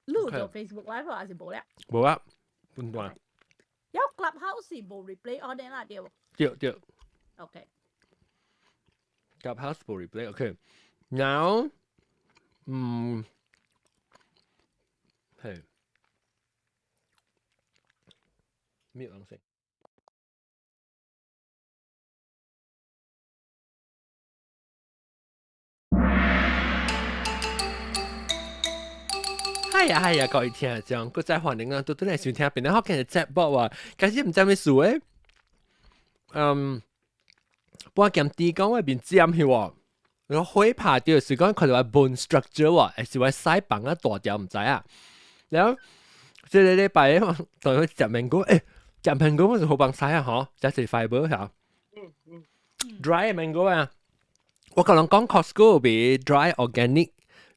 你有做 Facebook Live 還是無咧？無啊，半段。有 Clubhouse 是無 replay on 的啦，對無？對對。 OK。 Clubhouse 無 replay，OK。Now，係。咩顏色？係啊係啊，各位聽眾，閣再歡迎啊，拄拄來收聽邊個好聽的節目啊，其實毋知啥物事誒，半劍豬講我面尖去喎，我火拍著是講看著我 bone structure 喎，還是我腮幫啊大條毋知啊。然後這個禮拜我同佢食蘋果，食蘋果我是好幫使啊，嗬，食是 fiber 嚇。Dry mango 啊，我甲人講 Costco 賣 dry organic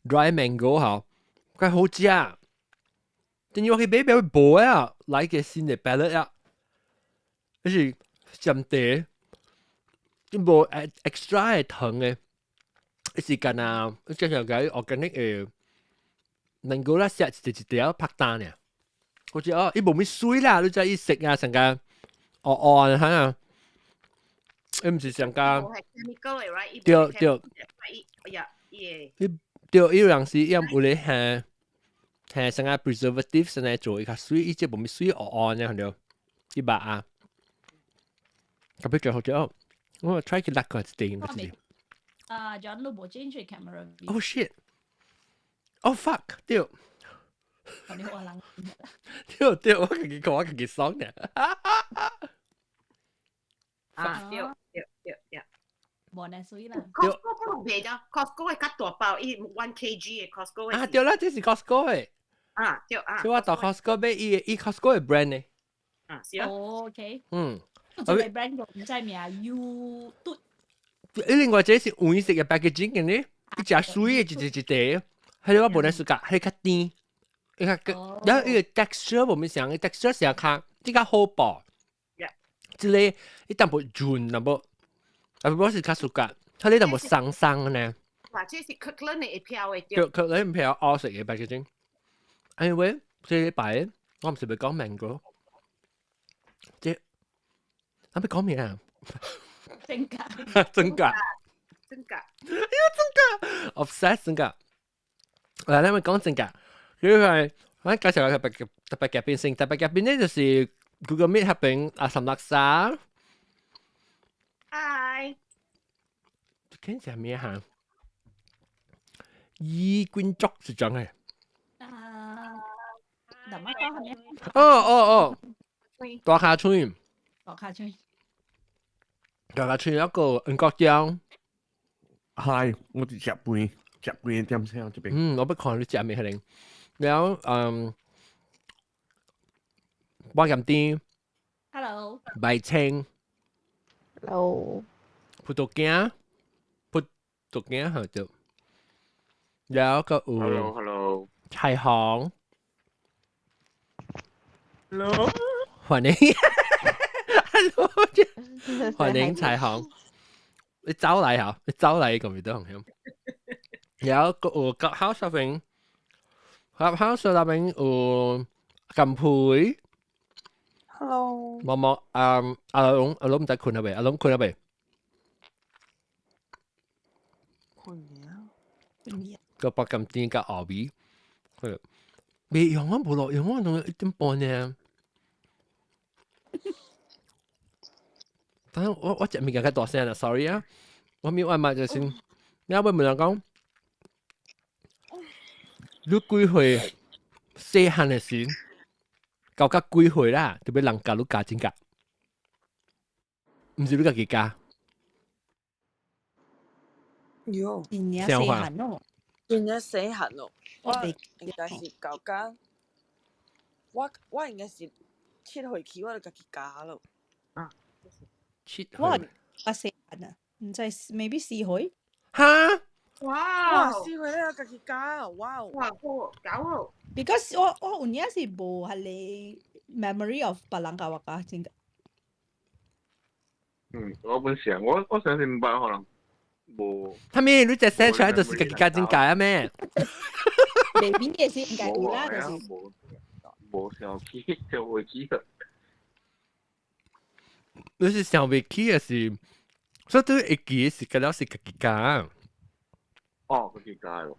dry mango 嚇。佢好食，等於我去買買無啊，來個新的 pallet 啊，就是鹹茶，無 extra 的糖的，是干焦，就像個 organic 的，能夠啦食一一條拍單爾，好似哦，伊無啥水啦，你知伊食啊，成個黑黑嚇，伊毋是上加，對對，對，伊有陣時伊有咧下。係成個 preservative 先來做，伊較水，伊這無咪水黑黑呢，對，伊肉啊，特別最好食哦。我 try 去落個一點，一啊，John 你無 change camera。 Oh shit! Oh fuck！對。你好人。對對，我家己講，我家己爽呢。啊，對對對對。無呢水啦。 Costco 不如賣咗，Costco 會較大包，伊 1 kg 的 Costco 啊，對啦，這是 Costco 的。啊，對啊。所以我到 Costco 買伊伊 Costco 的 brand 呢。啊，是啊。哦，OK。這個 brand 毋知名 U 嘟。伊另外這是黃色的 packaging 嘅呢，伊誠媠的一一一塊，彼個我無咧 suka，彼個較甜，伊較然後伊個 texture 無咪相，伊 texture 是較比較好薄。這個伊淡薄潤淡薄。啊，我是較 suka，它呢淡薄鬆鬆呢。哇，這是 Kirkland 的票的。對，Kirkland 票黑色的 packaging。Anyway，這禮拜我毋是欲講 mango，這啊欲講咩啊？真假？真假？真假？哎呀，真假！Obsessed 真假。來，咱們講真假。佢係我介紹個特別特別嘉賓先，特別嘉賓呢就是 Google Meet 合併阿岑樂莎。 Hi。聽啥物嚇？衣冠族是講嘅。啊，嗱乜講係咩？哦哦哦，大跤喙。大跤喙。大跤喙一個黃國章。 Hi，我佇食飯，食飯點聲這邊。我欲看你食咩可能。然後我鹹甜。 Hello。白青。 Hello。葡萄乾，葡萄乾好就。然後個有。 Hello，Hello。彩虹。 Hello。歡迎。Hello。歡迎彩虹。你走來嚇，你走來咁咪得紅。然後個有 Clubhouse 那邊，Clubhouse 那邊有金培。 Hello。毛毛啊，阿龍阿龍毋知睏了未？阿龍睏了未？睏啊！個白金甜佮後尾，未用啊，無路用啊，仲1點半呢。但係我食物件較大聲啦，sorry 啊，我沒外賣就先。你後尾問人講，你幾歲？細漢的時，到甲幾歲啦？就欲人教你教真教，毋是你家己教。喲，真正細漢咯，真正細漢咯，我應該是到甲，我應該是7歲起，我就家己教咯。啊，7歲。我較細漢啊，毋知 maybe 4歲。哈？哇！哇，4歲了家己教，哇！哇，好，搞好。 Because 我有影是無彼个 memory of 別人教我教真個。我本是啊，我相信毋捌可能無。他咩？你隻寫出來就是家己教真教啊咩？ baby 嘅是應該有啦，就是。無無想起，想袂起。你是想袂起嘅是，所以對會記是個了是家己教。哦，家己教咯。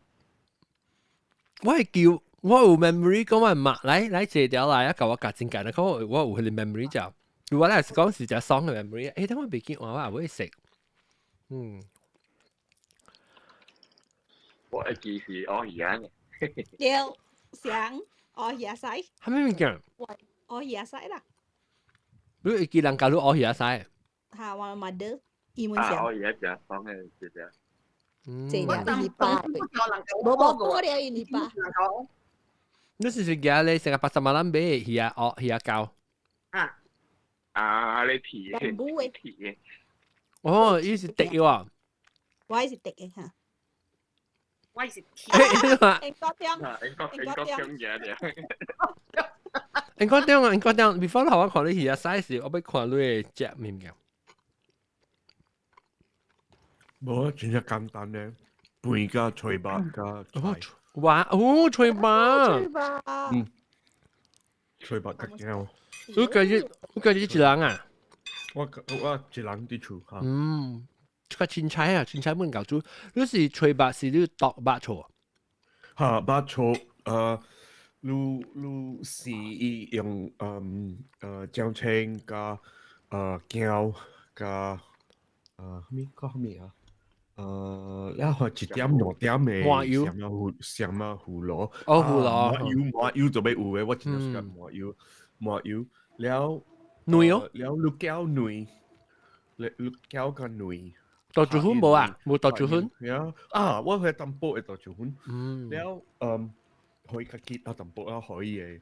我會記，我有 memory 講我媽來來借條來啊，教我教真簡單，講我有彼個 memory 就，如果來是講是隻爽嘅 memory，欸，等我袂記我也會食，嗯。我會記是芋仔嘅。對，想芋仔屎。啥物物件？芋仔屎啦。你會記人教你芋仔屎？嚇，我 mother 伊們想。芋仔食爽嘅，食食。這兩禮拜，無無過了一禮拜。你是是驚咧成個八十萬人買魚仔哦，魚仔膠。啊啊！你提嘅，提嘅。哦，伊是滴嘅喎。我是滴嘅嚇。我是提。英國中，英國英國中嘅啲。英國中啊，英國中，before 我看你魚仔屎時，我欲看你的食物件。無啊，真正簡單咧，飯加炊肉加菜。哇！哦，炊肉。嗯，炊肉較驚。你家己一人啊？我我一人佇厝嚇。嗯，較凊彩啊，凊彩阮搞煮。你是炊肉是你剁肉醋？嚇，肉醋，你你是伊用薑青加薑加啥物閣啥物啊？了後一點兩點的麻油，什麼胡什麼胡蘿，哦胡蘿，麻油麻油就欲有的，我真正喜歡麻油麻油，了卵哦，了你攪卵，你你攪個卵，豆漿粉無啊？無豆漿粉？啊，我會淡薄的豆漿粉，了可以較結啊淡薄啊可以的。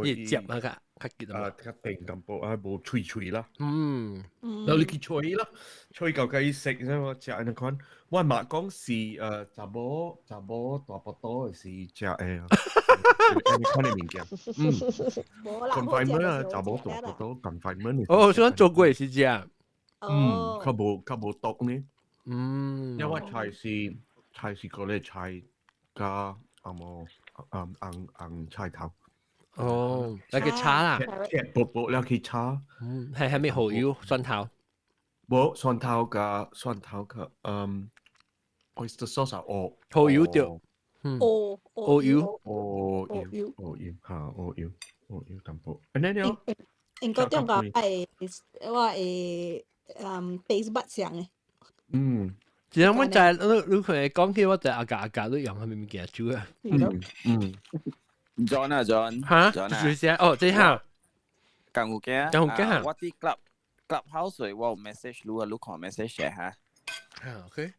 伊接啊較較結啊，較定淡薄啊，無脆脆啦。然後你去吹啦，吹到佮伊食，啫嘛，食按呢款。我媽講是查某查某大腹肚是食的，按呢款的物件。嗯。confinement 啊，查某大腹肚 confinement。哦，所以做過是食。嗯，較無較無毒呢。因為我菜是菜是嗰個菜加紅毛紅紅菜頭。哦，來去炒啦，切薄薄了去炒。嗯，係係咪蠔油蒜頭？無蒜頭加蒜頭加oyster sauce 啊，哦，蠔油對，嗯，哦蠔油，蠔油，蠔油嚇，蠔油，蠔油淡薄。按呢了？應該點講係我會taste bud 上的。嗯，其實我就你你可能講起我就阿家阿家你用啥物物件煮啊？嗯嗯。 John 啊 John，嚇， John 啊，就是哦，這下，講有驚，講有驚，我佇 clubhouse 我有 message 你啊，你看 message 嚇。嚇，OK。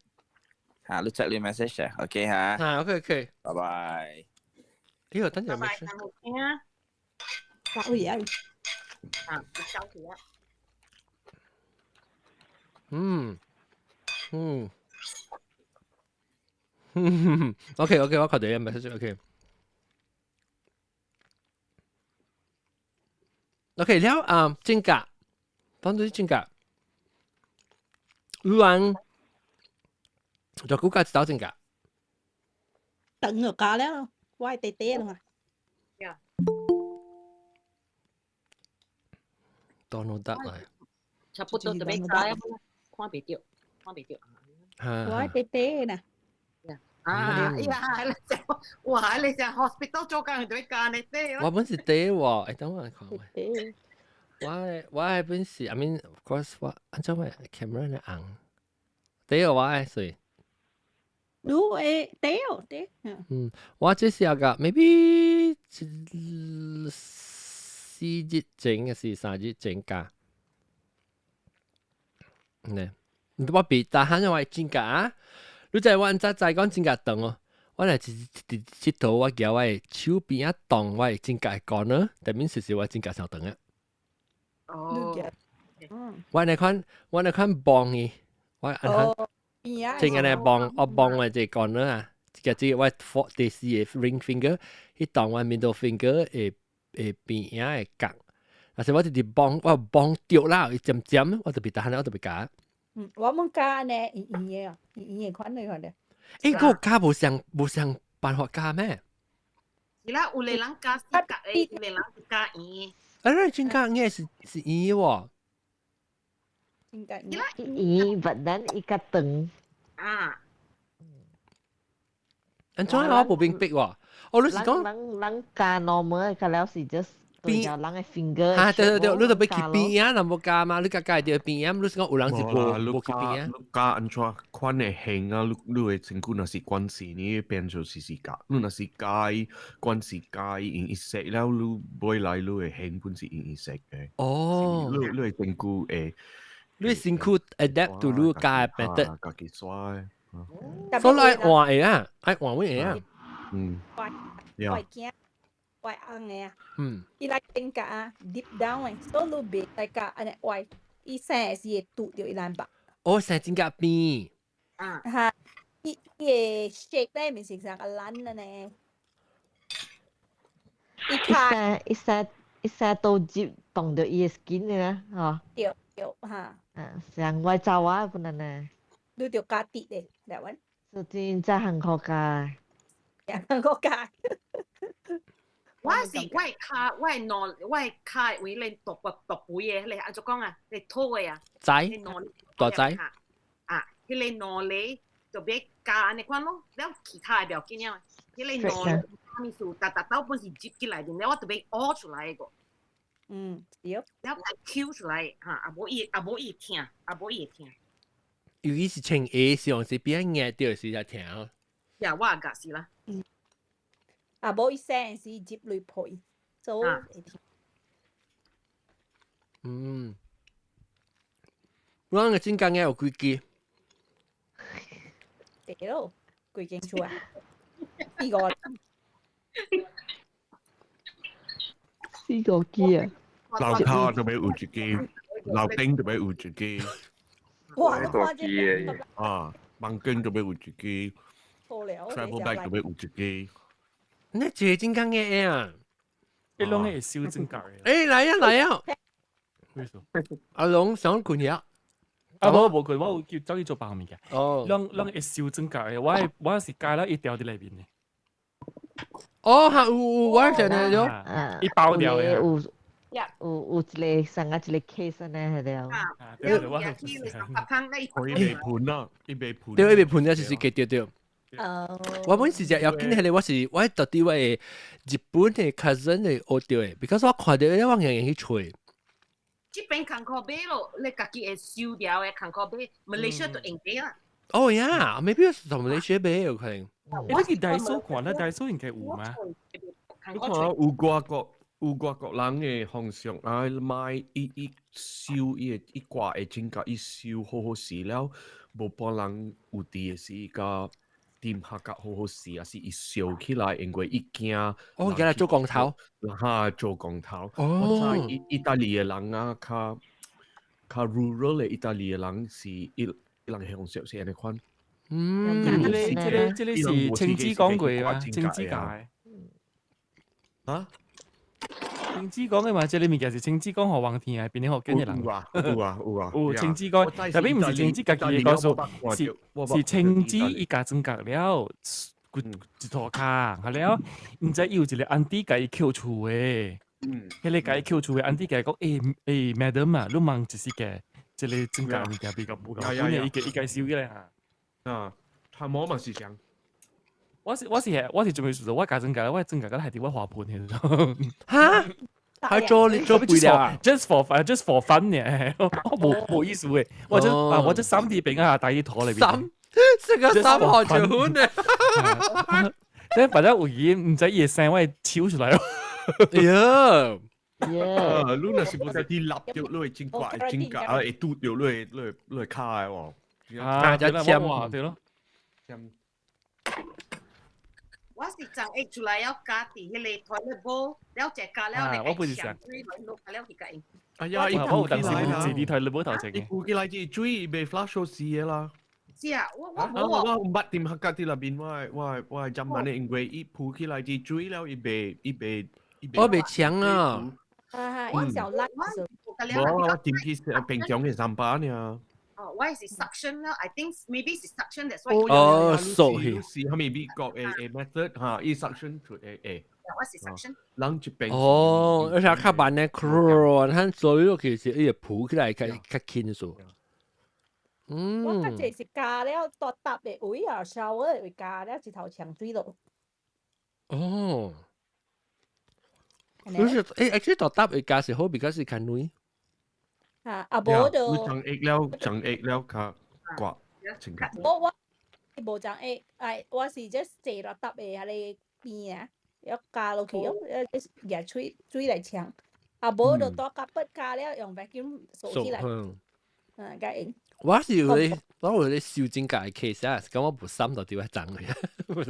嚇，你 check 你 message 嚇，OK 嚇。嚇，OK OK。拜拜。呢個等陣 message。講有驚。走去啊！啊，走去啊！嗯嗯。OK OK，我看到 message OK。OK 了啊，真假，當做真假，你按就估計知道真假。等就加了，我係弟弟啦嘛。呀。當我得嚟。差不多就欲加，看袂著，看袂著。我係弟弟啦。啊！哎呀，你只哇！你只 hospital 做工就欲加呢啲。我本是弟喎，欸，等我來看。我我係本是，I mean of course 我按怎我 camera 咧紅，弟我係誰？你會弟哦，弟。嗯，我這是個 maybe 4日前還是3日前加。呢，我比大漢我真假。你知我按怎知講指甲長哦？我來一一佚佗，我舉我的手邊仔動我的指甲的 corner，代表就是我指甲上長啊。哦。我按呢款，我按呢款望伊，我按款，正按呢望，我望我這個 corner 啊，這個這個我第四个 ring finger，彼動我 middle finger 會會邊仔的角，若是我直直望，我望著啦，伊尖尖，我就袂當，我就袂咬。嗯，我們咬呢，圓圓的哦，圓圓的款的款的。欸，個咬無相無相辦法咬咩？是啦，有個人加四角的，有個人是加圓。啊，你真假嘅是圓喎。應該是啦，圓，but then 伊較長。啊。安怎我無明白喎？哦，你是講人人加 normal 嘅了是 just 對著人嘅 finger。啊，對對對，你就欲去邊啊？人無加嘛？你加加佇邊啊？你是講有人是無去邊啊？你加按怎款的形啊？你你的身軀若是關係，你變做是是加；你若是加關係加，用伊色了，你未來你的形本是用伊色的。哦，你你的身軀會，你身軀 adapt to 你加的 method。家己刷的。所以愛換的啊，愛換位的啊。我驚，我紅的啊。伊來變甲 deep down 的，所以你袂使共按呢歪，伊生是會拄著伊咱吧。哦，生真較扁。啊。哈，伊伊的 shape 咧，毋是像個蘭的呢。伊卡伊生伊生都接動到伊的 skin 的啦，吼。對對哈。啊，像我走啊，本來呢。你著加啲咧，來阮。是真正韓國加。韓國加。我是我的跤，我的兩我的跤位咧大骨大肥的，彼個按怎講啊？咧土的啊。仔。大仔。啊，彼個兩个就欲加按呢款咯，了其他的袂要緊啊。彼個兩个啥物事，逐逐兜本是入起來面，了我就欲挖出來個。對。了共抾出來，哈，啊無伊啊無伊會疼，啊無伊會疼。尤其是穿鞋時，是比較硬著時才疼。呀，我也覺是啦。啊，無伊生時入落皮，所以會疼。嗯，我個真講有幾支？對咯，幾間厝啊？四個。四個支啊！樓跤就欲有一支，樓頂就欲有一支。哇！你看這個啊，房間就欲有一支，travel bag 就欲有一支。你這個真講嘅啊！伊攏會修正改嘅。欸，來啊來啊！為什麼？阿龍想困呀？啊，無無困，我有叫走去做別項物件。哦。攏攏會修正改嘅，我我是加了伊條佇內面的。哦，哈有有，我曉得咗。伊包掉嘅。有有有一個上個一個 case 呢，係了。啊，對對，我係。佢未盤啊，伊未盤。對，伊未盤，就是給對對。我本時隻要緊彼個，我是我到底我的日本的 cousin 的學著的，because 我看著我硬硬去揣。這邊艱苦買咯，你家己會收掉的艱苦買，馬來西亞就用得啦。哦呀，maybe 是從馬來西亞買有可能。欸，你去 Daiso 看，咱 Daiso 應該有嗎？你看有外國有外國人的方向啊，買伊伊收伊的伊掛的指甲，伊收好好勢了，無半人有佇的是共點下甲好好勢，抑是伊燒起來，因為伊驚。哦，原來做光頭。哈，做光頭。哦。我知意意大利的人啊，較較 rural 的意大利的人是伊伊人方式是按呢款。嗯，這個這個這個是親子講過嗎？親子教的。啊？親子講的嘛，這個物件是親子講予王聽的，變予見的人。有啊有啊有啊。有親子講，特別毋是親子家己的告訴，是是親子伊共裝甲了，一塗跤，後了，毋知伊有一個 auntie 共伊抾厝的。彼個共伊抾厝的 auntie 共伊講，欸欸，madam 啊，你問一時個，這個裝甲物件比較無夠，本來伊伊共收起來哈。啊，頭毛嘛是像。我是準備說，我共裝甲，我裝甲閣還佇我花盆彼哈？還做你做肥料？Just for fun，just for fun 呢？我無無意思的，我就啊，我就三 D 餅啊，帶去土裏邊。三，這個三號結婚呢？但反正有伊毋知伊會生我會抽出來咯。哎呀！啊，你若是無在佇立著，你會真怪，真怪啊，會拄著你會你會你會跤的喎。啊，對啦，對咯。我是昨下出來要加佇彼個 toilet bowl，了食加了你個牆水落了去共。哎呀，伊我有當時是佇 toilet bowl 頭前伊浮起來這水袂 flush 死的啦。是啊，我我無我毋捌佇客家佇內面，我我我針問你，因為伊浮起來這水了，伊袂伊袂伊袂。我袂強啊。啊，伊小爛。無，我進去平常的三百爾。哦，我是 suction 啦，I think maybe 是 suction that's why。哦，掃去。是係咪美國嘅 method 嚇？伊 suction 出誒。我是 suction。人一邊。哦，而且較慢呢，佢做落去是伊會浮起來較較輕數。嗯。我較濟是加了大搭的位啊，shower 會加了一頭牆水落。哦。就是誒，actually 大搭會加是好，比較是較軟。啊，啊無就。長液了，長液了較刮清潔。我無長液，哎，我是 just 坐落搭的彼个邊啊，要加落去，用舉水水來沖。啊，無就大甲筆加了，用 vacuum 掃起來。嗯，較用。我是有咧，我有咧燒指甲的 case 啊，是講我無心就佇我髒去。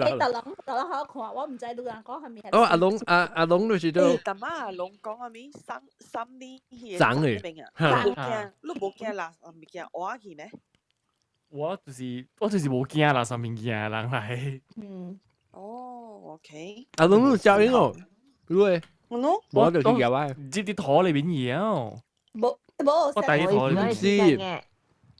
欸，大龍大龍好看，我毋知你人講啥物。哦，阿龍阿阿龍就是都。欸，逐擺阿龍講啥物？三三年彼個髒的啊，你無驚，你無驚垃圾物件挖去咩？我就是無驚垃圾物件人來。嗯。哦，OK。阿龍你教應哦，你會？我喏。我就是夾歪。入佇土裡面去哦。無無。我第一土裡面。是。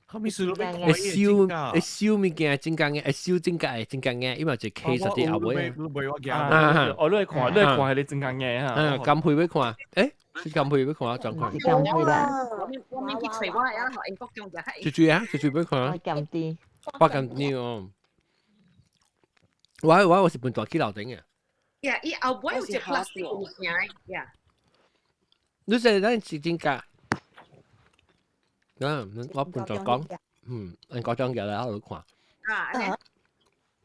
後面是會燒會燒物件，真工嘅，會燒指甲的真工嘅，因為一個 case 佇後尾。啊，哦，你會看，你會看係你真工嘅哈。嗯，金佩欲看，欸，是金佩欲看狀況。是金佩啦。我免去揣我啊，英國中就係。最最啊，最最欲看。我金啲。我金啲哦。我是分大去樓頂嘅。呀，伊後尾有一個 plastic 物件，呀。你說咱是指甲？嗯，我本就講，嗯，你講講嘅啦，我看。啊，按呢。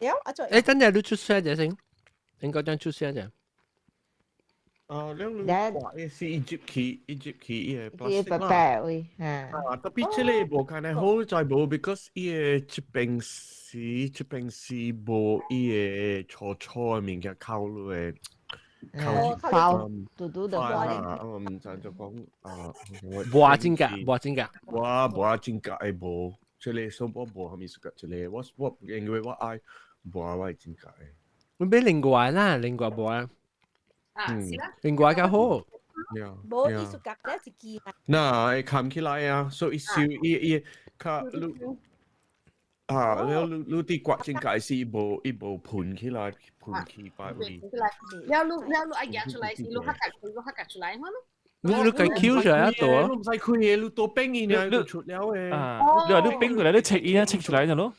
了，啊做。欸，等陣你出聲者先，你講講出聲者。啊，兩兩掛是伊接起，伊接起伊個 plastic 啦。白位，啊。啊，特別這個無看得好在無，because 伊個這邊是這邊是無伊個粗粗的物件扣落的。包嘟嘟的啊，我毋知就講啊，無指甲，無指甲，我無指甲會無，這個所以我無啥物事這個我因為我愛無我的指甲的。我買另外啦，另外無啊。啊，是啦。另外較好。無藝術家咧一支。那會冚起來啊，所以燒伊伊較你啊，了你你佇刮指甲是伊無伊無噴起來，噴起擺位。了你了你愛夾出來是你較夾你較夾出來，嘛咯。你你計 Q 出來啊多？你毋使開的，你多變伊爾就出了的。啊，你話你變過來，你切伊啊，切出來就咯。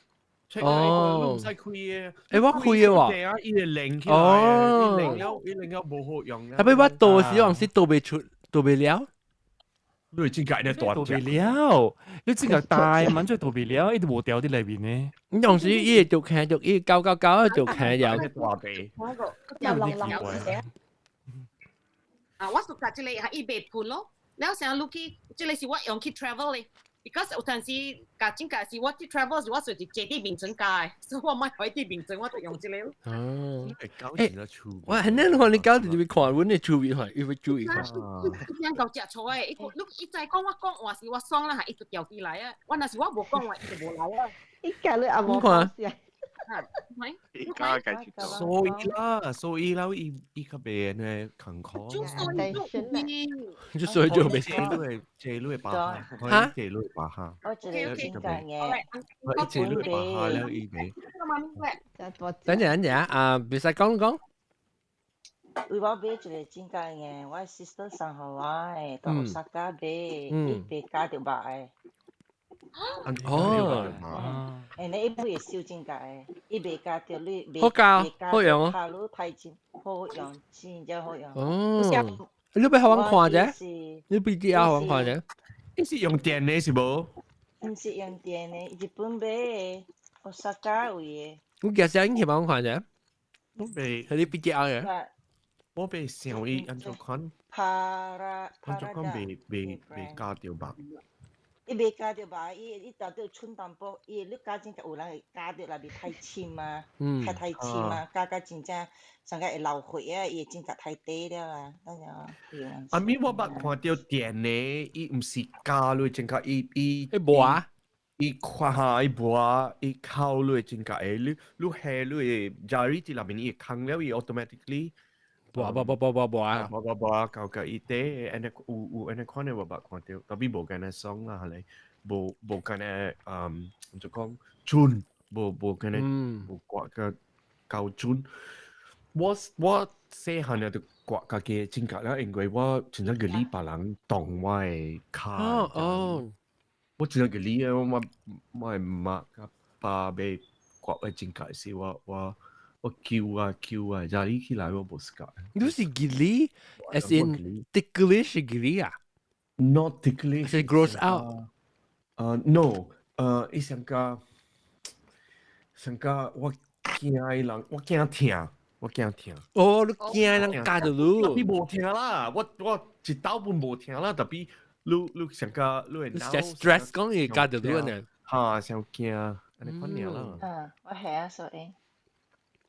哦，毋使開的。欸，我開的喎。伊會連起來，伊連了，伊連了無好用。啊，欲我倒時陣時倒袂出，倒袂了。你指甲咧大倒袂了，你指甲大，滿做倒袂了，伊都無掉佇內面呢。你當時伊會就看就伊搞搞搞就看了。大鼻。又浪浪嘅。啊，我屬這個係伊袂噴咯。了成日去，這個是我用去 travel 咧。because 有陣時，甲指甲是我去 travel 時，我隨時坐佇眠床加的，所以我莫開佇眠床，我就用這個。哦，欸，我很難看你搞佇邊看，阮的注意看，伊會注意看。伊聽夠食錯的，伊你伊知講我講話時我爽啦，伊就調起來啊。我若是我無講話，伊就無來啊。伊教你阿無看。所以啦，所以啦，伊伊較袂呢艱苦。就所以就所以就袂。這類巴哈，這類巴哈。我這個真嘅。我這類巴哈了，伊袂。等陣等陣啊，別使講講。為我買一個真假嘅，我 sister 送予我的，到大阪買，伊袂咬著肉的。哦，欸，你伊買會燒真假的，伊袂咬著你，好咬，好用哦。下滷太真好用，真正好用。哦，你欲予我看者？你 BTR 予我看者？你是用電的是無？毋是用電的，日本買的，大阪位的。你介紹你去幫我看者？我袂，係你 BTR 嘅。我袂想伊按怎款，帕拉按怎款袂袂袂咬著肉。伊袂咬著肉，伊伊豆底寸淡薄，伊你咬真有人會咬著內面太深啊，較太深啊，咬甲真正上個會流血啊，伊會真正太短了啊，等下啊咪我捌看著電的，伊毋是咬落真較伊伊伊磨，伊看下伊磨，伊扣落真較會，你你下你砂佇內面伊會空了，伊 automatically 磨磨磨磨磨磨磨磨磨，搞搞伊底，按呢有有按呢款的我捌看著，特別無按呢爽啦，係。無無干呢，嗯，就講準，無無干呢，無割個夠準。我我細漢就割家己指甲啦，因為我真正個禮別人動我的跤。哦哦，我真正個禮啊，我我的媽佮爸欲割我指甲時，我我我叫啊叫啊，早起起來我無 suka。你是吉利，as in ticklish 是吉利啊？Not ticklish，是 gross out。 No，伊上加上加我驚伊人，我驚疼。我驚疼。哦，你驚人鉸著你？你無疼啦，我我一刀本無疼啦，特別你你上加你會 stress 講伊鉸著你呢？哈，傷驚，按呢款爾啦。啊，我係啊，所以，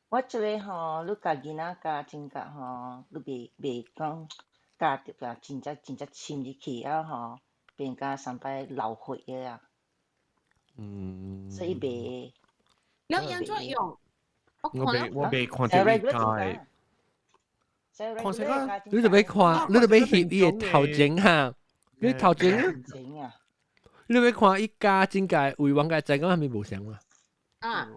我這個吼，你共囡仔鉸指甲吼，你袂袂講鉸著啊，真正真正深入去啊吼，變甲上擺流血的啊。嗯。所以袂。你按怎用？我未我未看著伊鉸。看啥個？你就欲看，你就欲翕伊的頭前哈，你頭前，你欲看伊鉸指甲位，我該知講係咪無相嘛？啊，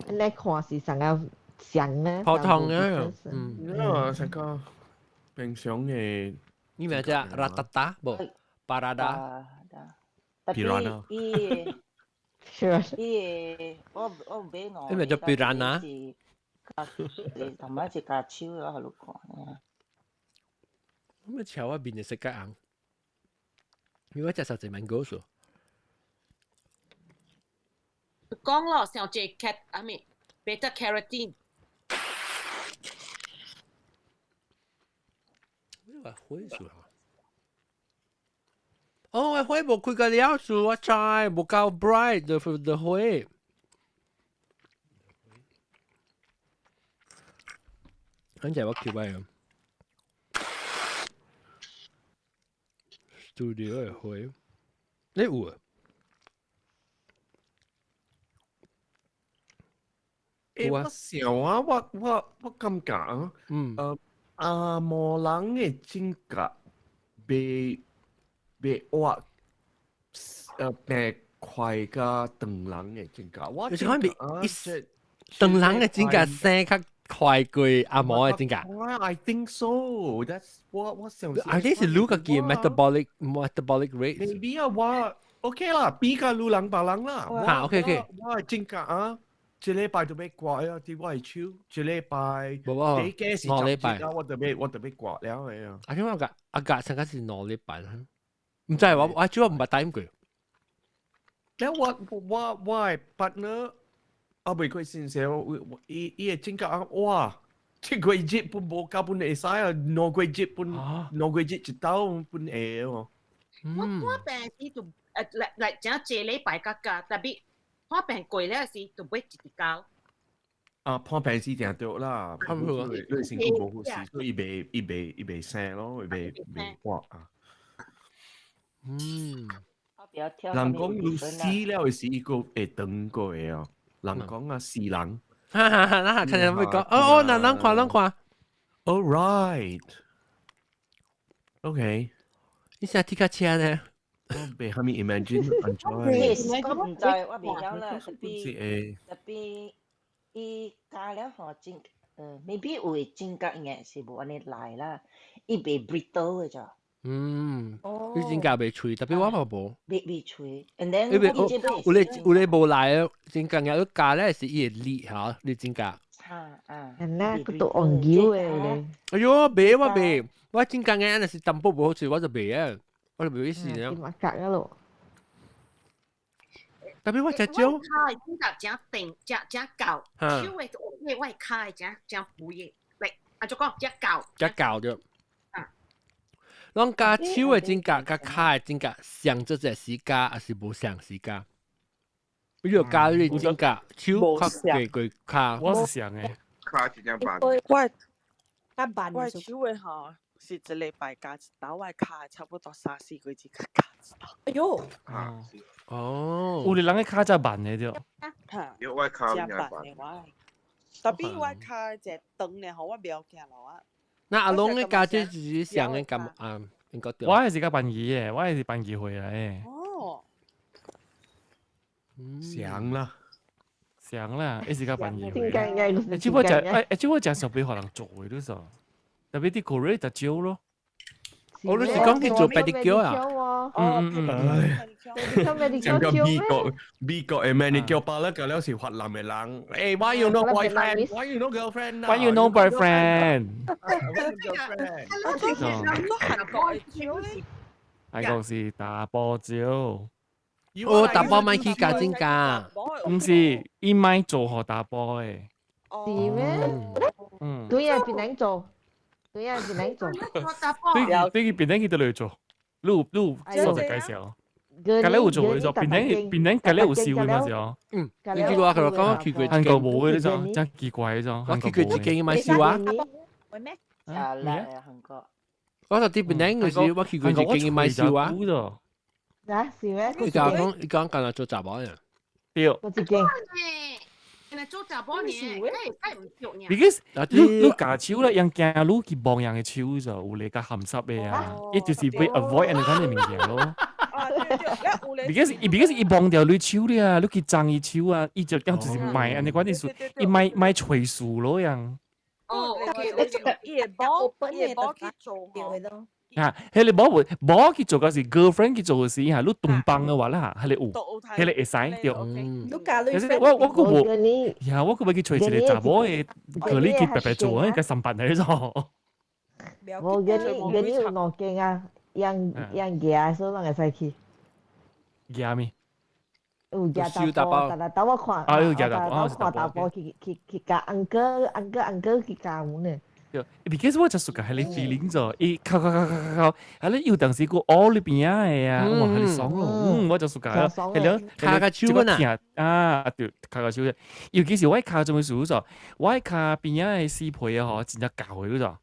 你看是啥個像呢？普通啊，嗯，啊，啥個平常的，你名叫 Ratata 無？Parada。 Piranha。伊，伊我我買兩。你名叫 Piranha。同埋一鉸手咯，予你看。咁啊，橋我面就色較紅，因為我食實濟芒果數。講咯，上隻 cat 啊咪 beta carotene。你話火數啊？哦，我火無開個了數，我知無夠 bright 的的火。反正我叫擺啊。Studio 的火，你有啊？欸，我想啊，我我我感覺啊，嗯，阿毛人的指甲袂袂挖，變快過長人的指甲。我就是講袂，長人的指甲生較快過阿毛的指甲。 I think so. That's 我我想。 I think 是你家己的 metabolic metabolic rate。 Maybe 啊，我 OK 啦，比較女人別人啦。嚇，OK OK。我的指甲啊。這禮拜就欲割啊！佇我的手，這禮拜，無第幾是兩禮拜，我就欲我就欲割了的啊！啊，點解阿格上個是兩禮拜？毋知我我主要毋捌答應過。了我我我的 partner 啊，未過先生，伊伊的指甲啊，哇！一個月本無夠本會使啊，兩個月本兩個月一刀本會哦。我我病時就來來，正這禮拜較較特別。破病過了時，就欲一直鉸。啊，破病是定對啦，破病你身軀無好勢，所以伊袂伊袂伊袂生咯，伊袂袂活啊。嗯。人講你死了的時，伊閣會長過的哦。人講啊，死人。哈哈哈！那看見會講，哦哦，那人看人看。 All right. OK。你現在踢卡車呢？我袂蝦米 imagine 按怎？我毋知，我袂曉啦。特別特別，伊鉸了吼真，maybe 有的指甲應該是無按呢來啦，伊袂 brittle 的咋。嗯，你指甲袂脆，特別我嘛無。袂袂脆，and then 因為有咧有咧無來的指甲，你鉸咧是伊會裂嚇，你指甲。啊啊！那個都戇鳩的咧。哎喲，袂我袂，我指甲硬若是淡薄無好脆，我就袂啊。我就袂死了。嘛夾咯。特別我食少。我跤的指甲誠長，誠誠厚，手的我我的跤的誠誠肥的，嚟啊就講誠厚。誠厚著。啊。攏鉸手的指甲佮跤的指甲相這隻時間，還是無相時間？你有鉸你指甲手較過過跤。我是相的。跤真正慢。我較慢。我手的吼。是一禮拜鉸一刀，我的跤差不多三四個月才鉸一刀。哎喲！哦，有的人的跤才慢的對。嚇，因為我跤真慢的我，特別我跤一長咧吼，我袂曉行路啊。那阿龍的跤這是上的感啊，應該對。我係是較便宜的，我係是便宜回來的。哦。想啦，想啦，一時間朋友。點解嘅？只不過就只不過就上俾可能做嘅都數，特別啲 Korea 就少咯。我都是講去做 pedicure 啊。嗯嗯嗯。成個美國嘅 manicure 巴咧，舊了是越南嘅人。誒，why you no boyfriend？Why you no girlfriend？ Why you no boyfriend？韓國嘅咧，韓國是查埔少。哦，查埔莫去加真㗎。毋是，伊莫做予查埔的。是咩？嗯。對啊，邊人做？對啊，邊人做？對對，佢邊人去倒來做？你有你有所在介紹？隔離有做嘅做，邊人邊人隔離有燒嘅嘛是哦。嗯，你去過啊？佢講去過。韓國無嘅呢種，真奇怪呢種。我去過一間買燒啊。會咩？啊，叻啊，韓國。我就佇檳城嗰時，我去過一間買燒啊。啊，是咩？你講你講幹那做查某呀？對。我一間。做查某呢，梗係唔對呢。 Because 你你咬手咧，人驚你去摸人的手就有咧較鹹濕的啊，伊就是欲 avoid 按呢款的物件咯。Because 伊摸著你手咧啊，你去撞伊手啊，伊就樣就是莫按呢款的事，伊莫莫揣事咯樣。哦，伊會摸伊會摸去做吼。啊，彼个無無去做，嗰是 girlfriend 去做的時，哈，你同房的話啦，彼个有，彼个會使對。你教你可是我我閣無，呀，我閣欲去揣一個查某的，佮你去白白做，應該三辦來做。無，佮你有兩間啊，養養鵝，所以攏會使去。鵝咩？有舉查埔，但係我看，啊有舉查埔，我看查埔去去去教 uncle uncle uncle 去教呢。對，because 我就屬個彼个 feeling 咗，伊敲敲敲敲敲，彼个有當時閣烏裡邊仔的啊，哇，彼个爽咯，嗯，我就屬個，彼个跤個手啊，啊，對，跤個手，尤其是我跤做咩事咗，我跤邊仔的死皮啊，嗬，真正厚的嗰種。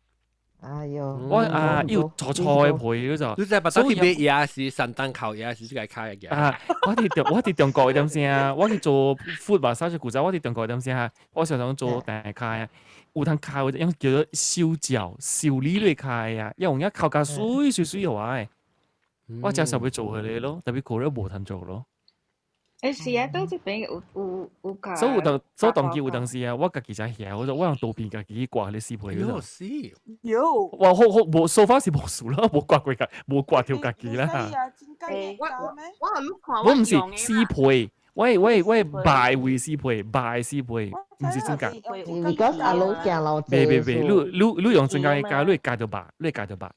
哎喲，我啊，伊有粗粗的皮嗰種。你在巴去買也是山東烤，也是這個烤的。啊，我佇中國的點聲，我去做 foot massage 古早，我佇中國的點聲，我常常做大跤啊，有通跤用叫做修腳、修理類跤啊，要用遐敲甲媠媠媠予我的。我真想欲做彼个咯，特別過了無通做咯。欸是啊，佗這邊有有有教。所以有當所以當機有當時啊，我家己才曉，我說我用刀片家己去割彼个死皮嗰種。死。有。哇，好好無 so far 是無事啦，無割過家，無割著家己啦。我我予你看我毋是死皮，我白位死皮，白死皮，毋是真假。 Because 阿老行路袂袂袂，你你你用真正的鉸，你會鉸著肉，你會鉸著肉。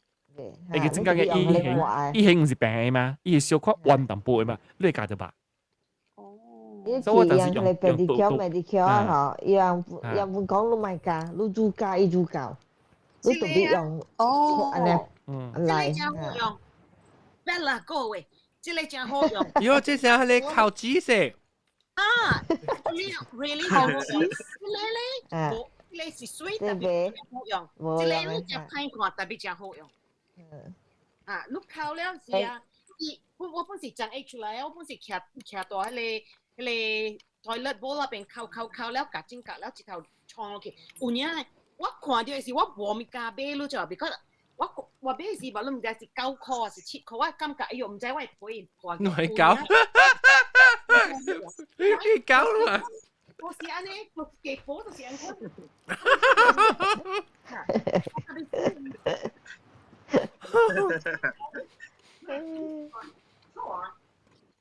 會記真正的伊形，伊形毋是平的嘛，伊是小可彎淡薄的嘛，你會鉸著肉。所以我當時用用刀刀啊，吼，伊人人本講你莫鉸，你煮鉸伊煮鉸，你特別用哦，按呢來。這個真好用，別啦各位，這個真好用。喲，這是彼个烤雞色。啊，really 好用。這個咧，這個是水特別好用，這個你食歹看特別真好用。啊，你烤了是啊，伊我我本是長會出來，我本是徛徛佇彼個。彼个 toilet bowl 那邊敲敲敲了，夾整夾了，一頭衝落去。有影我看著的是我無物件買咯，就 because 我我買的時無，你毋知是9箍還是7箍，我感覺哎喲，毋知我的皮破。你係狗？你狗啦！就是按呢，就是雞婆就是按呢。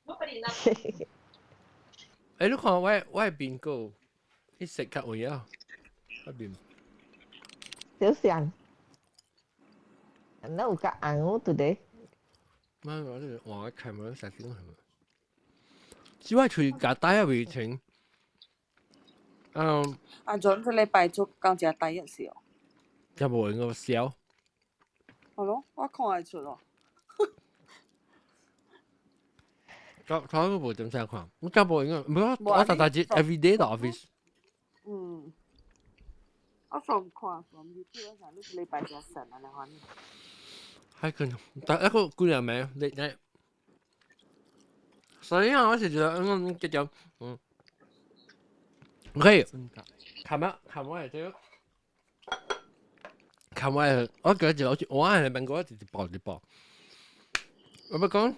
我俾你欸，你看我我的面個，彼色較有影，我面。小上，那有較紅哦，對對。媽，我這個換開門啥子係咪？只我喙咬帶啊未停。嗯。阿準這禮拜出剛食第一時哦。也無用個燒。好咯，我看會出哦。我我都無點聲看，我真無用，唔我我逐逐日 every day 到 office。嗯，我 from 看 from YouTube 上，你禮拜食神啊，你看。還可能，但一個姑娘沒你你，所以啊，我是覺得嗯，這種嗯，OK，琴日琴日這個，琴日我覺得就好似我係問過一直播一播，我欲講。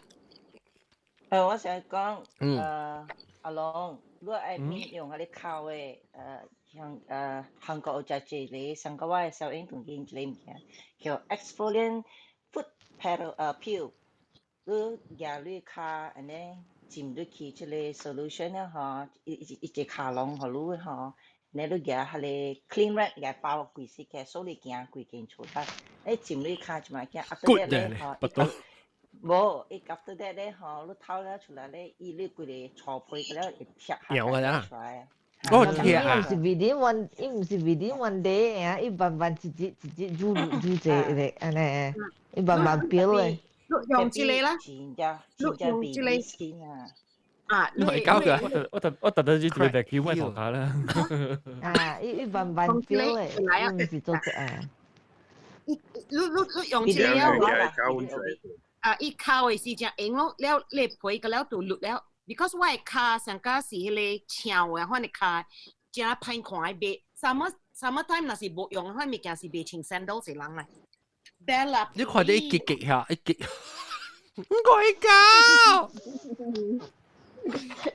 我想講，阿龍，你愛面用彼个烤的，像韓國有食一个，上個我的小英同見一个物件，叫 exfoliant foot pedal peel，你蜈你跤按呢浸入去這個 solution 了吼，一一個卡籠予你吼，呢你蜈彼个 cling wrap 蜈包規身個，所以行規間厝內，你浸你跤一物件，啊，骨咧吼，不多。無，伊 after that 咧吼，你透了出來咧，伊你規个粗皮個了會拆搖個啦。出來。哦，拆啊！伊毋是 within one，伊毋是 within one day 啊，伊慢慢一日一日煮煮這個按呢，伊慢慢 peel 咧。用這個啦，真正真正用這個 skin 啊。啊，你係搞佢？我特登就特別叫我頭家啦。啊，伊慢慢 peel 咧，伊毋是做這啊。你你你用這個啊？啊，伊烤的時陣用咯，了你皮個了就落了。Because 我的跤上加是彼个長的，款的跤真歹看的袂。Summer time 若是無用，款物件是袂穿 sandal 是人來。Bella，你看到一結結下一結，唔該搞。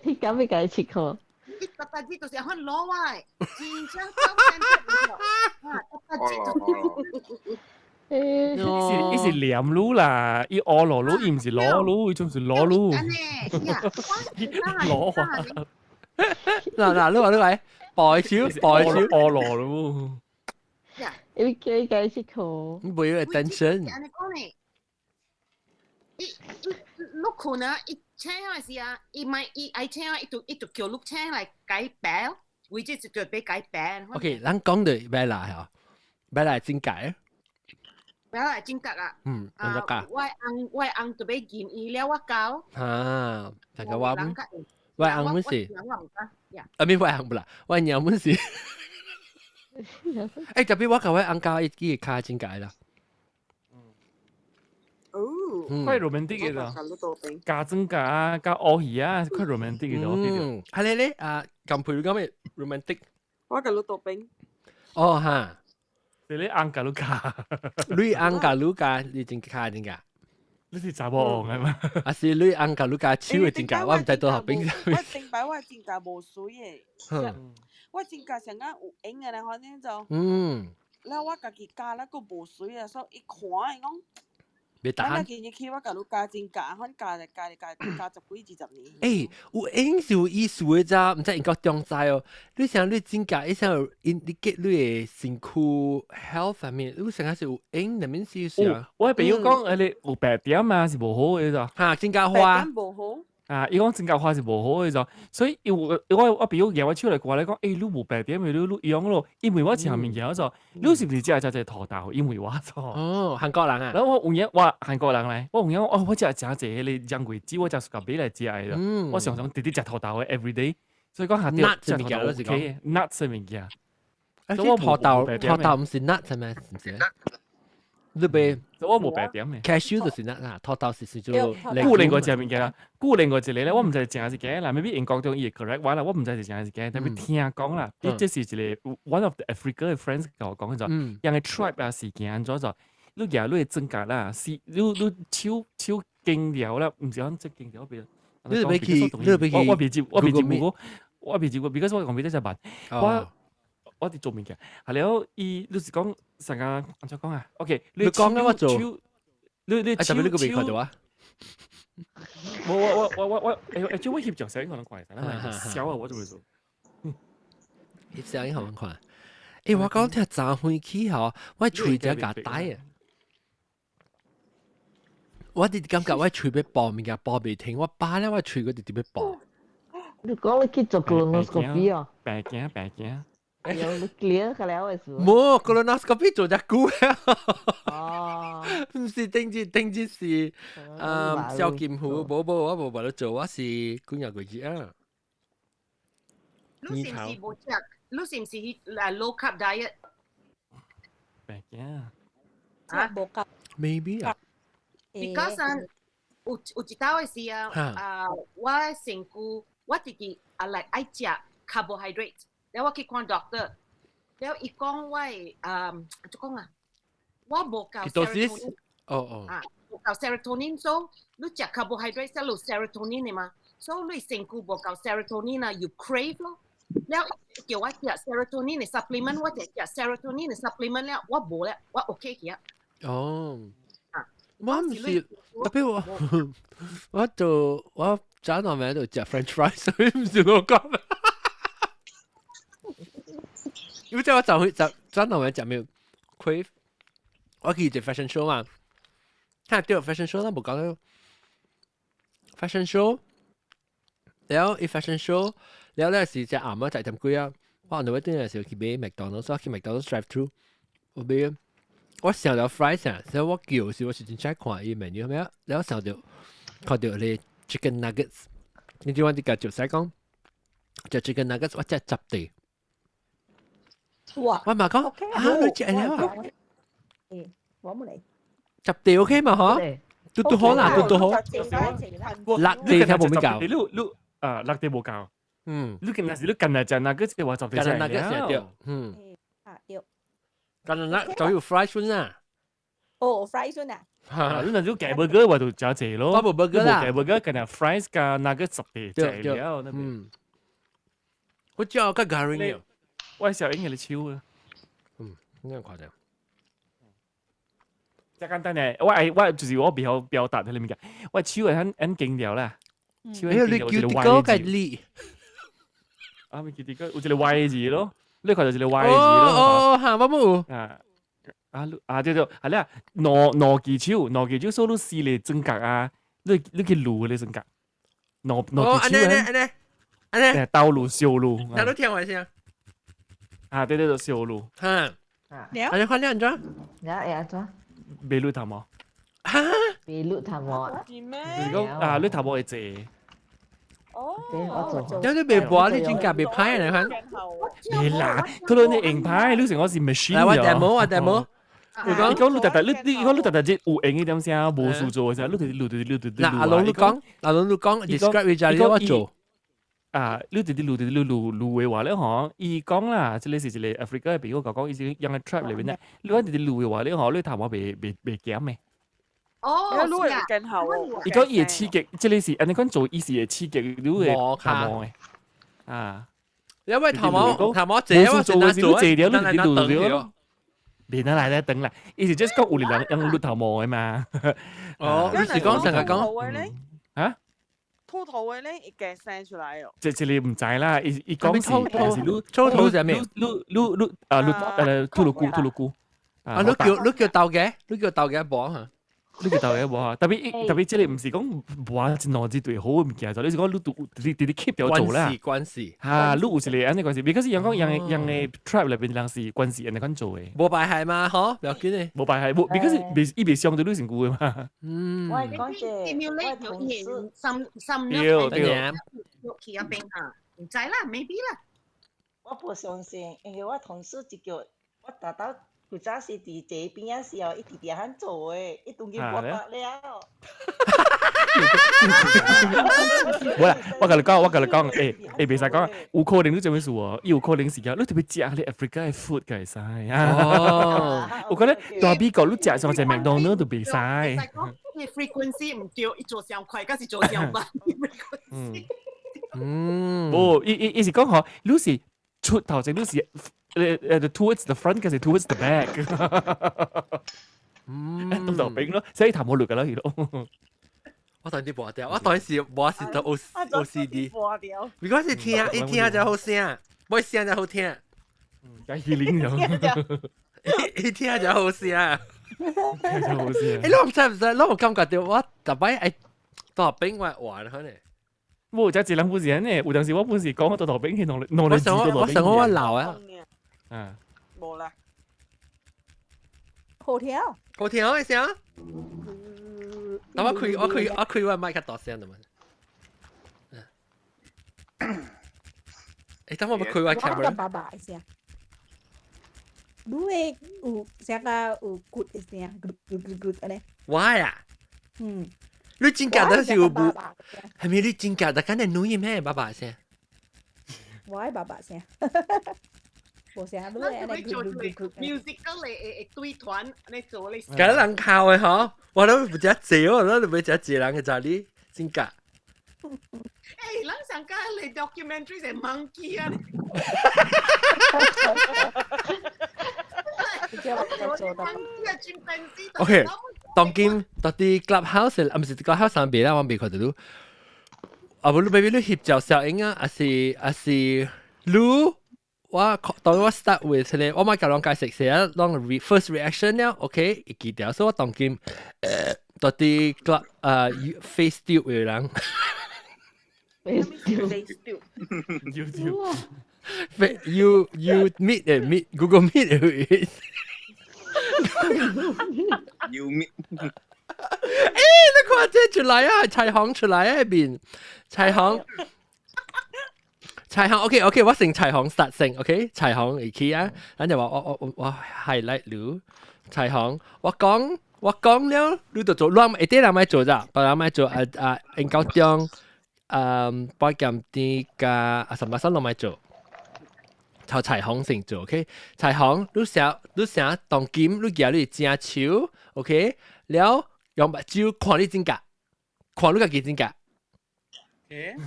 你敢欲共伊切開？你特特子就是款攞我的，真正啊，特特子。伊是黏滷啦，伊烏羅滷，伊毋是攞滷，伊種是攞滷。攞啊！嗱嗱，你話你話，白手白手烏羅滷。伊叫伊共伊切開。你袂有 attention。按呢講呢？伊伊你困啊，伊請的時啊，伊咪伊愛請啊，伊就叫你請來改白，為這就叫俾改白。 OK，咱講到咩啦？嗬，咩來真解？我來真覺啊！嗯，真覺。我翁特別建議了我教。啊，大家話我翁本是，啊，咪我翁不啦，我娘本是。欸，特別我共我翁教伊記跤真解啦。哦，快 romantic 嘅啦，加真加加烏魚啊，快 romantic 嘅咯。嗯，係你咧啊，近陪咁嘅 romantic。我共你倒冰。哦哈。是你翁共你教，你翁共你教，你真跤真教。你是查某翁的嗎？啊是你翁共你教手的真教，我毋知多少邊。我頂擺我指甲無媠的，我指甲上甲有影的咧，反正就。了我家己鉸了閣無媠啊，所以伊看伊講。別打。我今日去我共你鉸指甲，反鉸來鉸來鉸鉸十幾二十年。欸，有影是有意思的咋？毋知英國中知哦。你想你指甲，你想 indicate 你的身軀 health 方面，你想是有影裡面是啥？我朋友講，彼個有白點啊，是無好的咋？哈，指甲花。白點無好。啊！伊講指甲花是無好的咋，所以伊我朋友舉我手來過來講，欸，你無白點的，你用咯，因為我食物件做，你是毋是食食這土豆？因為我做。哦，韓國人啊。然後我有影，我韓國人來，我有影，哦，我食誠濟彼個洋桂子，我食自家買來食的咯。我常常直直食土豆的 every day，所以講下啲食土豆 OK nuts 的物件。欸，土豆土豆毋是 nut 係咩？是毋是？你別，我無白點的。 cashew 就是 nut 啦，土豆是是做。顧另外一個物件啦，顧另外一個咧，我毋知是真是假啦，maybe 英國中伊會 correct 我啦，我毋知是真是假，但係聽講啦，這是一個 one of the Africa 的 friends 共我講就，人个 tribe 啊事件按怎就，你舉你的指甲啦，是你你手手經療啦，毋是講這經療別。你欲去，你欲去，我未接，我未接過，我未接過，because 我講比較慢，我。我佇做物件，係了，伊就是講成個按怎講啊？OK，你講啊，我做，你手，你個未看到啊？我我我我我欸欸，就我翕相相可能看會使，小啊我就會做。翕相可能看。欸，我講聽早飛起吼，我喙只共呆啊！我直感覺我喙欲爆物件爆袂停，我飽了我喙閣直直欲爆。你講你去做 colonoscopy 哦？白鏡白鏡。有你 clear 個了的是？無，colonoscopy 做隻久啊。哦。毋是頂日頂日是，小金魚，無無我無辦法做，我是幾廿個月啊。你是毋是無食？你是毋是去 low carb diet？白鏡。啊，無夠。 Maybe 啊。 Because 啊，有一道的時啊，啊，我身軀我直直啊來愛食 carbohydrate。了我去看 doctor，了伊講我啊，怎講啊？我無夠 serotonin。哦哦。啊，無夠 serotonin，所以你食 carbohydrate 才有 serotonin 的嘛。所以你身軀無夠 serotonin 啊，you crave 咯。了叫我食 serotonin 嘅 supplement，我就食 serotonin 嘅 supplement 了，我無咧，我 OK 去啊。哦，我毋是特別我做我早兩晚喺度食 French fries，所以毋是我講。因為即係我就去就早兩晚食咩 crave，我去食 fashion show 嘛，睇對 fashion show 啦，無講到 fashion show，然後伊 fashion show，然後咧是只暗暝10點幾啊，我後尾陣時去買麥當勞，所以去麥當勞 drive through，我買。我想到 fries 啊，所以我叫時我是真正看伊 menu 咩，然後想到看到咧 chicken nuggets，你知我啲家就使講，食 chicken nuggets 我食十地。哇！我嘛講啊，你食了啊？嗯，我冇嚟。十地 OK 嘛？嗬，都都好啦，都都好。六地睇冇咩教。你你啊，六地冇教。你近陣時你近嚟食那個即係話十地近那個食對，嗯。啊對。近那就要 fry 先啊。哦，fry 先啊。你若做夾 burger 話就食濟咯。我無 burger 啦。夾 burger 近日 fries 加那個十地濟了。嗯。我叫個 garing 我小英嘅手啊。嗯，呢樣誇張。真簡單嘅，我愛我就是我比較表達喺裏面嘅，我手係很很勁掉啦。手係你叫啲歌嘅力。啊，咪叫啲歌，有一個 Y 字咯，你看就一個 Y 字咯。哦哦，嚇，我冇。啊啊啊對對，係啦，兩兩隻手，兩隻手所你試嚟轉角啊，你你去擼你轉角，兩兩隻手啊！按呢按呢，倒擼小擼。那你聽我先。啊對對對，小擼。嚇。啊，你看你按怎？你會按怎？袂擼頭毛。哈？袂擼頭毛啊？就是講啊，擼頭毛會濟。哦，我做。有啲袂播，你真夾袂歹嚟看。袂啦，佢攞你硬牌，你成我是 machine 來，我 demo，我 demo。你講你特特，你你講你特特這有用一點聲，無事做嘅時候，你直擼直擼直擼。嗱，阿龍你講，阿龍你講，describe 一下你我做。啊，你直直擼直擼擼擼嘅話咧，嗬，伊講啦，這個是一個 Africa 嘅朋友講，伊是用個 tribe 裏邊咧，你講直直擼嘅話咧，嗬，你頭毛袂袂袂減嘅。哦，你會更好哦。伊講伊會刺激，這個是按呢款做，伊是會刺激你嘅頭毛嘅。啊，因為頭毛頭毛濟，我做嘅是你濟了，你直擼了。別得來咧，等啦，伊是 just 講有人用擼頭毛嘅嘛。哦，你是講成日講？嚇？禿頭嘅咧，會夾生出來哦。這這裡毋知啦，伊伊講是是擼禿頭是咩？擼擼擼啊擼禿禿菇禿禿菇。啊，你叫你叫豆嘅，你叫豆嘅無嚇？你叫豆嘅無嚇？特別特別這裡毋是講無一兩支對好嘅物件做，你是講你獨你你 keep 掉做啦。關係關係。嚇，你有一個按呢關係，because 人講人人嘅 tribe 裏邊人是關係按呢款做嘅。無排係嘛？嗬，不要緊嘅。無排係無，because 未伊未傷到你身軀嘅嘛。嗯。我講者，我同事心心對對。去一邊啊，毋知啦，maybe 啦。我不相信，因為我同事就叫我達到。古早時佇這邊仔時候，伊直直肯做的，伊當今無得了。無啦，我共你講，我共你講，欸欸，袂使講，有可能你做咩事哦？伊有可能是講你特別食你 Africa 的 food 個會使啊。有可能大美國你食上隻麥當勞都袂使。你 frequency 毋對，伊做上快，還是做上慢？嗯嗯，無，伊伊伊是講吼，你是出頭前，你是。towards the front，還是 towards the back？嗯，東頭餅咯，所以頭冇落噶啦，佢咯。我當時播掉，我當時我是得 O O C D。如果是聽，一聽就好聲，唔聲就好聽。加 healing 咗，一聽就好聲。聽就好聲。欸，你唔知唔知？你有感覺到我特擺愛大餅我玩可能。冇，這一人本是按呢，有當時我本是講我大餅去弄弄嚟我我想我老啊。嗯，無啦，好聽，好聽嘅聲。那我開我開我開我麥較大聲的嘛。欸，等我要開我 camera。我爸爸的聲，你會有聲個有骨的聲，咕咕咕咕按呢。我呀，嗯，你真假的是有無？係咪你真假的？敢會女咩？爸爸聲。我的爸爸聲。無聲，你會按呢咕咕咕咕。 musical 的的對團，你做你。敢人靠的吼，我都不食濟，我都袂食濟人嘅，就你真假。欸，咱上個嚟 documentary 係 monkey 啊！ OK，當今到啲 clubhouse 啊，唔是 clubhouse 上邊啦，我未看到。啊，無你 baby 你翕照小影啊，還是還是你我當我 start with 咧，我咪教人解釋先啊，當 first reaction 了，OK，會記得，所以我當今到啲 club 啊 FaceTube 嘅人。 FaceTube。 YouTube。 You meet 誒 meet Google Meet 誒。 You meet。欸，你看這出來啊，彩虹出來啊，邊彩虹，彩虹，OK OK，我成彩虹實成，OK，彩虹會起啊，咱就話我我我我 highlight 你，彩虹，我講我講了，你就做，亂一啲人咪做咋，別人咪做啊啊，應高中，嗯，保險店加啊什麼什攏咪做。朝彩虹先做，OK？彩虹，你寫你寫當今你舉你正手，OK？了用目睭看你指甲，看你家己指甲，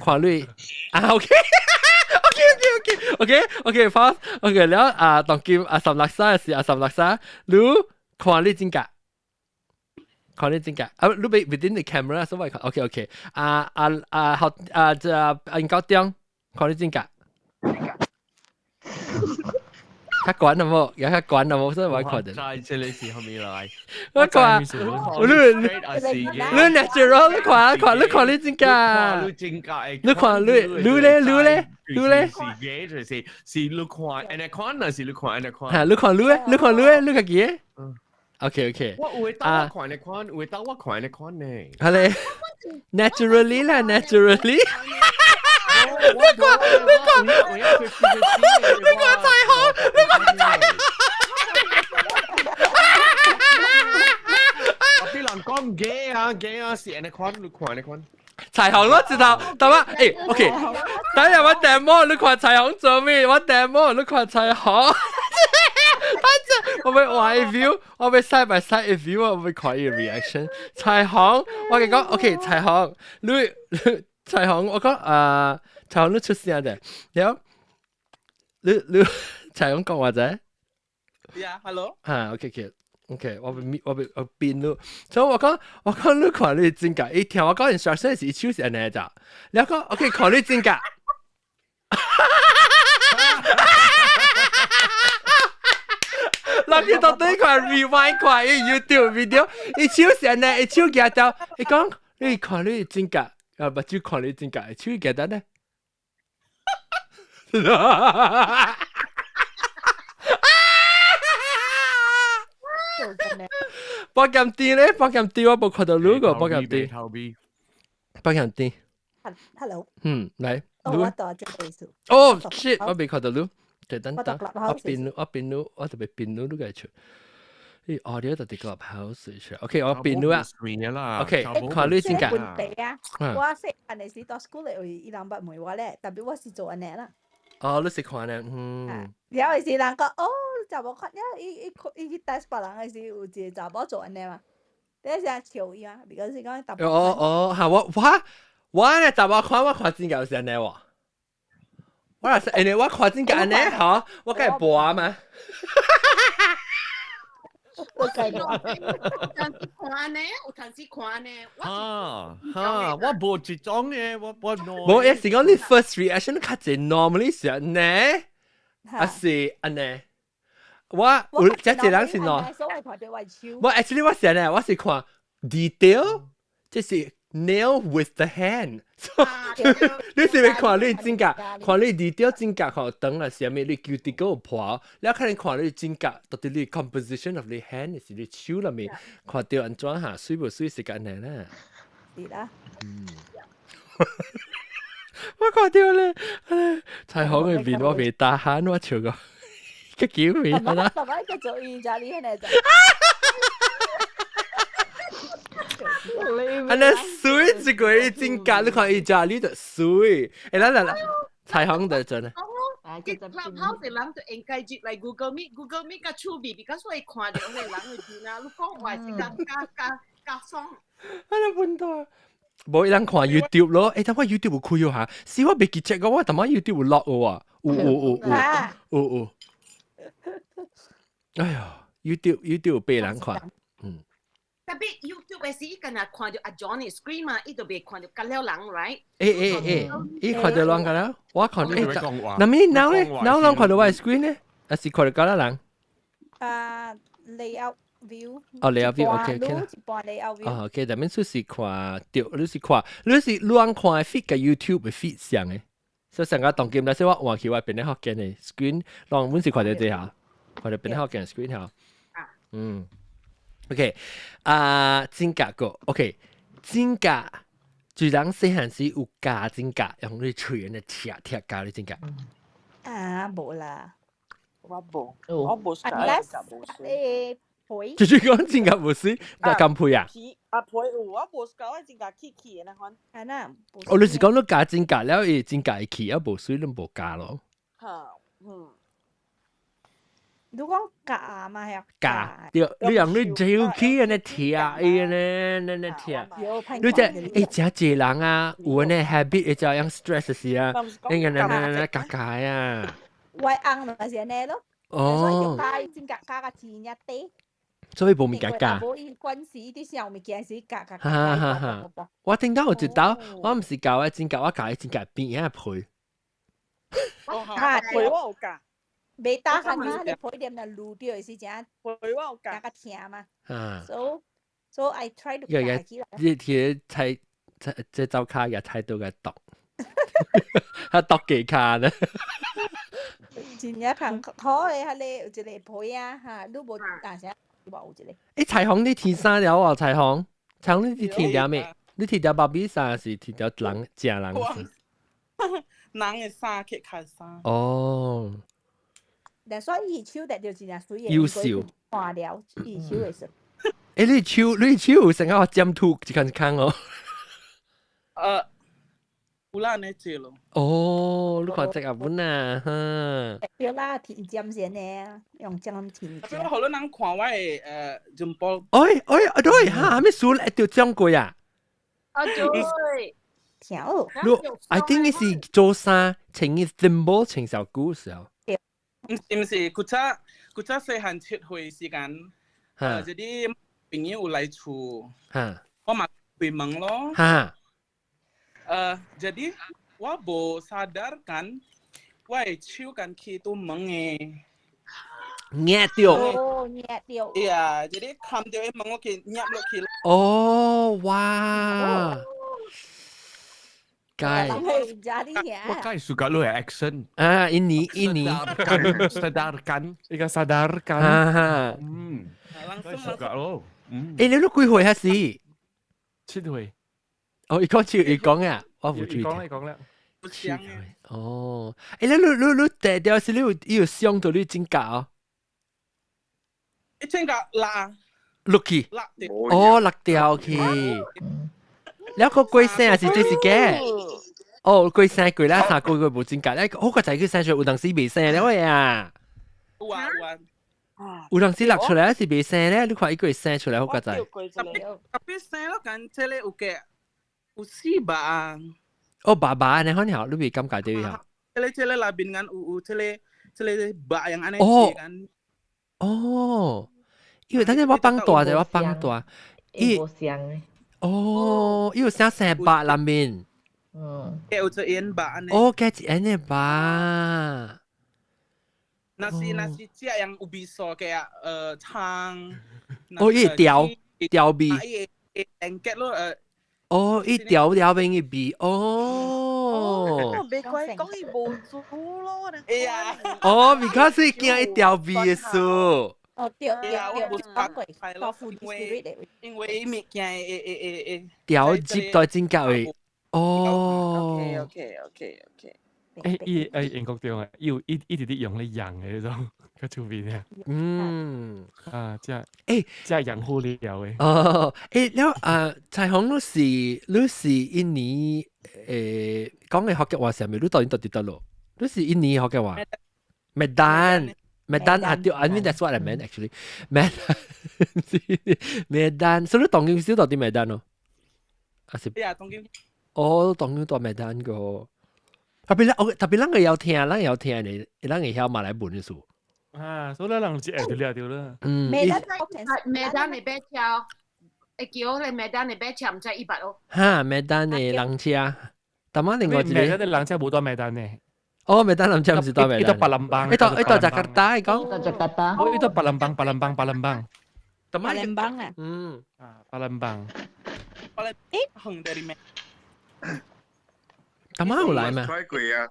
看你啊，OK？OK OK OK OK OK OK 了啊，當今啊十六歲是啊十六歲，你看你指甲，看你指甲，啊，你別 within the camera，所以 OK OK，啊啊啊好啊，這啊應高中看你指甲。較懸了無？也較懸了無？所以我看到。在這裡是後面來。我看，你你 natural，你看看你看你指甲，你指甲，你看你你咧你咧你咧，是嘅，就是是你看，按呢看，還是你看按呢看？嚇，你看你咧，你看你咧，你家己嘅。OK OK。我有會當我看按呢看，有會當我看按呢看呢。好咧，naturally 啦，naturally。你看，你看，你看彩虹，你看彩虹。啲人講假啊假啊，是按呢看，你看按呢看。彩虹咯，知道，得嘛？誒，OK，等下我 demo，你看彩虹做咩？我 demo，你看彩虹。反正我會畫 view，我會 side by side view，我會看伊 reaction。彩虹，我跟你講，OK，彩虹，你彩虹，我講啊，彩虹你出聲的，了，你你彩虹講話啫。 Yeah，hello。嚇，OK OK。OK，我被我被我變咯，所以我講我講你看你指甲，伊聽我講 instruction 是手是按呢咋，你講 OK 看你指甲。人去到底看 rewind 看伊 YouTube video，伊手是按呢，伊手舉到，伊講你看你指甲，啊目睭看你指甲，手舉得呢。保險店咧，保險店我無看到你個保險店。保險店。 Hello。嗯，來。我到這個意思。哦，shit，我未看到你。等等等，我變我變我特別變你個出。咦，audio 特別 clubhouse 出。OK，我變你啊。OK，看你先㗎。問題啊，我細漢的時到 school 的位，伊人捌問我咧，特別我是做按呢啦。哦，你是看呢？嗯。了後是人講，哦，查某看了，伊伊伊去 test 別人的時，有一個查某做按呢嘛，你是笑伊嘛？比如是講哦哦，嚇我我我呢查某看我看真夠是按呢喎。我若是按呢，我看真夠按呢，嗬，我梗係播嘛。我計有陣時看呢，有陣時看呢。哈哈，我無這種嘅，我我無，也是講你 first reaction 較濟 normally 是按呢，還是按呢？我有這這人是喏。我 actually 我是按呢，我是看 detail，這是 nail with the hand。你是咪看你指甲，看你 detail 指甲看長啊，啥物你 cuticle 破，你可能看你指甲到底你 composition of 你 hand 是你手裏面看到按怎哈，媠無媠是按呢啦。是啦。嗯。我看到咧，彩虹嘅面我未打喊，我笑過，個叫面啦。爸爸叫做伊家裡那個。按呢媠一個伊指甲，你看伊家裡就媠。欸，來來來，彩虹就真。 Clubhouse 的人就應該入來 Google Meet，Google Meet 較趣味，比較所以看到那個人的面啊，你講話是較較較較爽。啊，你笨蛋！無伊人看 YouTube 咯，欸，但我 YouTube 有開咗下，是我未記 check 過，我淡仔 YouTube 有落喎，有有有有有有。哎呀，YouTube 有被人看，嗯。 Tapi YouTube 的時，伊敢若看著阿 John 的 screen 嘛，伊就袂看著隔了人，right？欸欸欸，伊看著人個了，我看欸，那咪 now 咧，now 人看著我的 screen 咧，還是看著隔了人？啊，layout view。哦，layout view，OK，OK 啦。一半 layout view。哦，OK，但免出是看著，你是看，你是你按看 feed 佮 YouTube 的 feed 相的，所以上個當今來說我換去我變咧福建的 screen，攏阮是看著這下，看著變咧福建 screen 下。嗯。OK，啊，指甲個，OK，指甲，就人細漢時有咬指甲，用你喙安呢貼貼咬你指甲。啊，無啦。我無，我無 Unless 誒皮。就是講指甲無水，那敢皮啊？皮啊皮有，我無咬我指甲起起的那款。啊那。哦，你是講你咬指甲了，伊指甲會起啊，無水你無咬咯。哈，嗯。你講咬嘛係咬，對，你用你手起按呢貼，伊按呢按呢貼。你這欸，真濟人啊，有按呢 habit 會這樣 stress 時啊，應該那那那咬咬啊。我翁嘛是按呢咯。哦。所以咬指甲咬甲真正短。所以無物件咬。無伊關係啲小物件是咬咬。哈哈哈！我聽到有一道，我毋是咬我指甲，我咬指甲邊仔皮。啊，皮我有咬。袂打鼾啊！你皮點若滷掉的時陣，皮我有咬較疼嘛。啊。 So I try to 咬起來。你貼菜菜這灶跤也太多個毒，他毒幾跤呢？真正艱苦的，彼個有一個皮啊，哈，你無但啥無有一個。欸，彩虹你天生了哦，彩虹，彩虹你天條咩？你天條芭比衫還是天條人正人衫？人的衫去較衫。哦。但所以伊手得就真正水的，優秀。換了伊手會算。欸，你手有成個尖突一間一間哦。有啦，呢這咯。哦，你看這個本啊，哈。對啦，甜尖先的，用針甜尖。我好多人看我的進步。哎哎對，哈，咩數會著獎過啊？啊對。聽哦。你，I think 你是做衫，穿伊 symbol 穿小故事哦。毋是毋是，古早古早細漢7歲時間，這啲朋友有來厝，我嘛開門咯。Jadi 我無 sadar kan，我的手敢去到門的。捏著。哦，捏著。 Iya, jadi 冚著伊門落去，捏落去。哦，哇！該。我該 suka 你的 accent。啊，印尼印尼。 Sadarkan，一個 sadarkan。嗯，該 suka 咯。嗯。欸，你都幾歲還是？7歲。哦，伊講笑，伊講啊，我無注意。講啦，講啦。7歲。哦，欸，你第條是你有伊有傷到你指甲哦？伊指甲落。落去。落掉。哦，落掉去。了個鬼聲還是這是假？哦，鬼生過啦，3個月無指甲，咧好個仔佢生出來有當時未生了呀。有啊有啊。有當時落出來是未生咧，你看伊個生出來好個仔。特別特別生了，間這個有個有四把。哦，爸爸你可能你未感覺到呀？這個內邊間有這個肉樣按呢哦哦，因為等陣我放大者，我放大，伊無像的。哦，伊有寫生肉內面。嗯。有一眼肉按呢。哦，加一眼的肉。若是這樣有味素嘅葱。哦，伊會調調味。伊會連結咯。哦，伊調調變伊味哦。別怪講伊無煮咯，哎呀。哦，because 伊驚伊調味的事。哦，對對對，講過，多副因為物件會會會會調汁到真夾味。哦。 OK OK OK OK。欸，伊欸英國中啊，伊有一直佇用咧養的彼種，較出名啊。啊，這欸，這養護料的。哦，欸，了啊，彩虹你是印尼欸講的福建話啥物？你到底佗佇佗落？你是印尼福建話？Medan Medan 啊，對，I mean that's what I meant actually. Medan Medan，所以你當今時佗佇 Medan 咯？還是？呀，東京。哦，東京蹛 Medan 個。特別咱，特別咱個有聽，咱有聽呢，咱會曉馬來文的事。啊，所以咱人就會就了掉啦。嗯。 Medan 的馬車，會叫咧 Medan 的馬車，毋知伊捌哦。哈，Medan 的人車，但馬另外一個。 Medan 的人車無蹛 Medan 呢。哦，Medan 人車毋是蹛 Medan。伊蹛巴林邦。伊蹛伊蹛雅加達講。蹛雅加達。哦，伊蹛巴林邦，巴林邦，巴林邦。巴林邦啊。嗯。啊，巴林邦。巴林，誒，紅dari 咩？阿媽有來咩？吹過啊！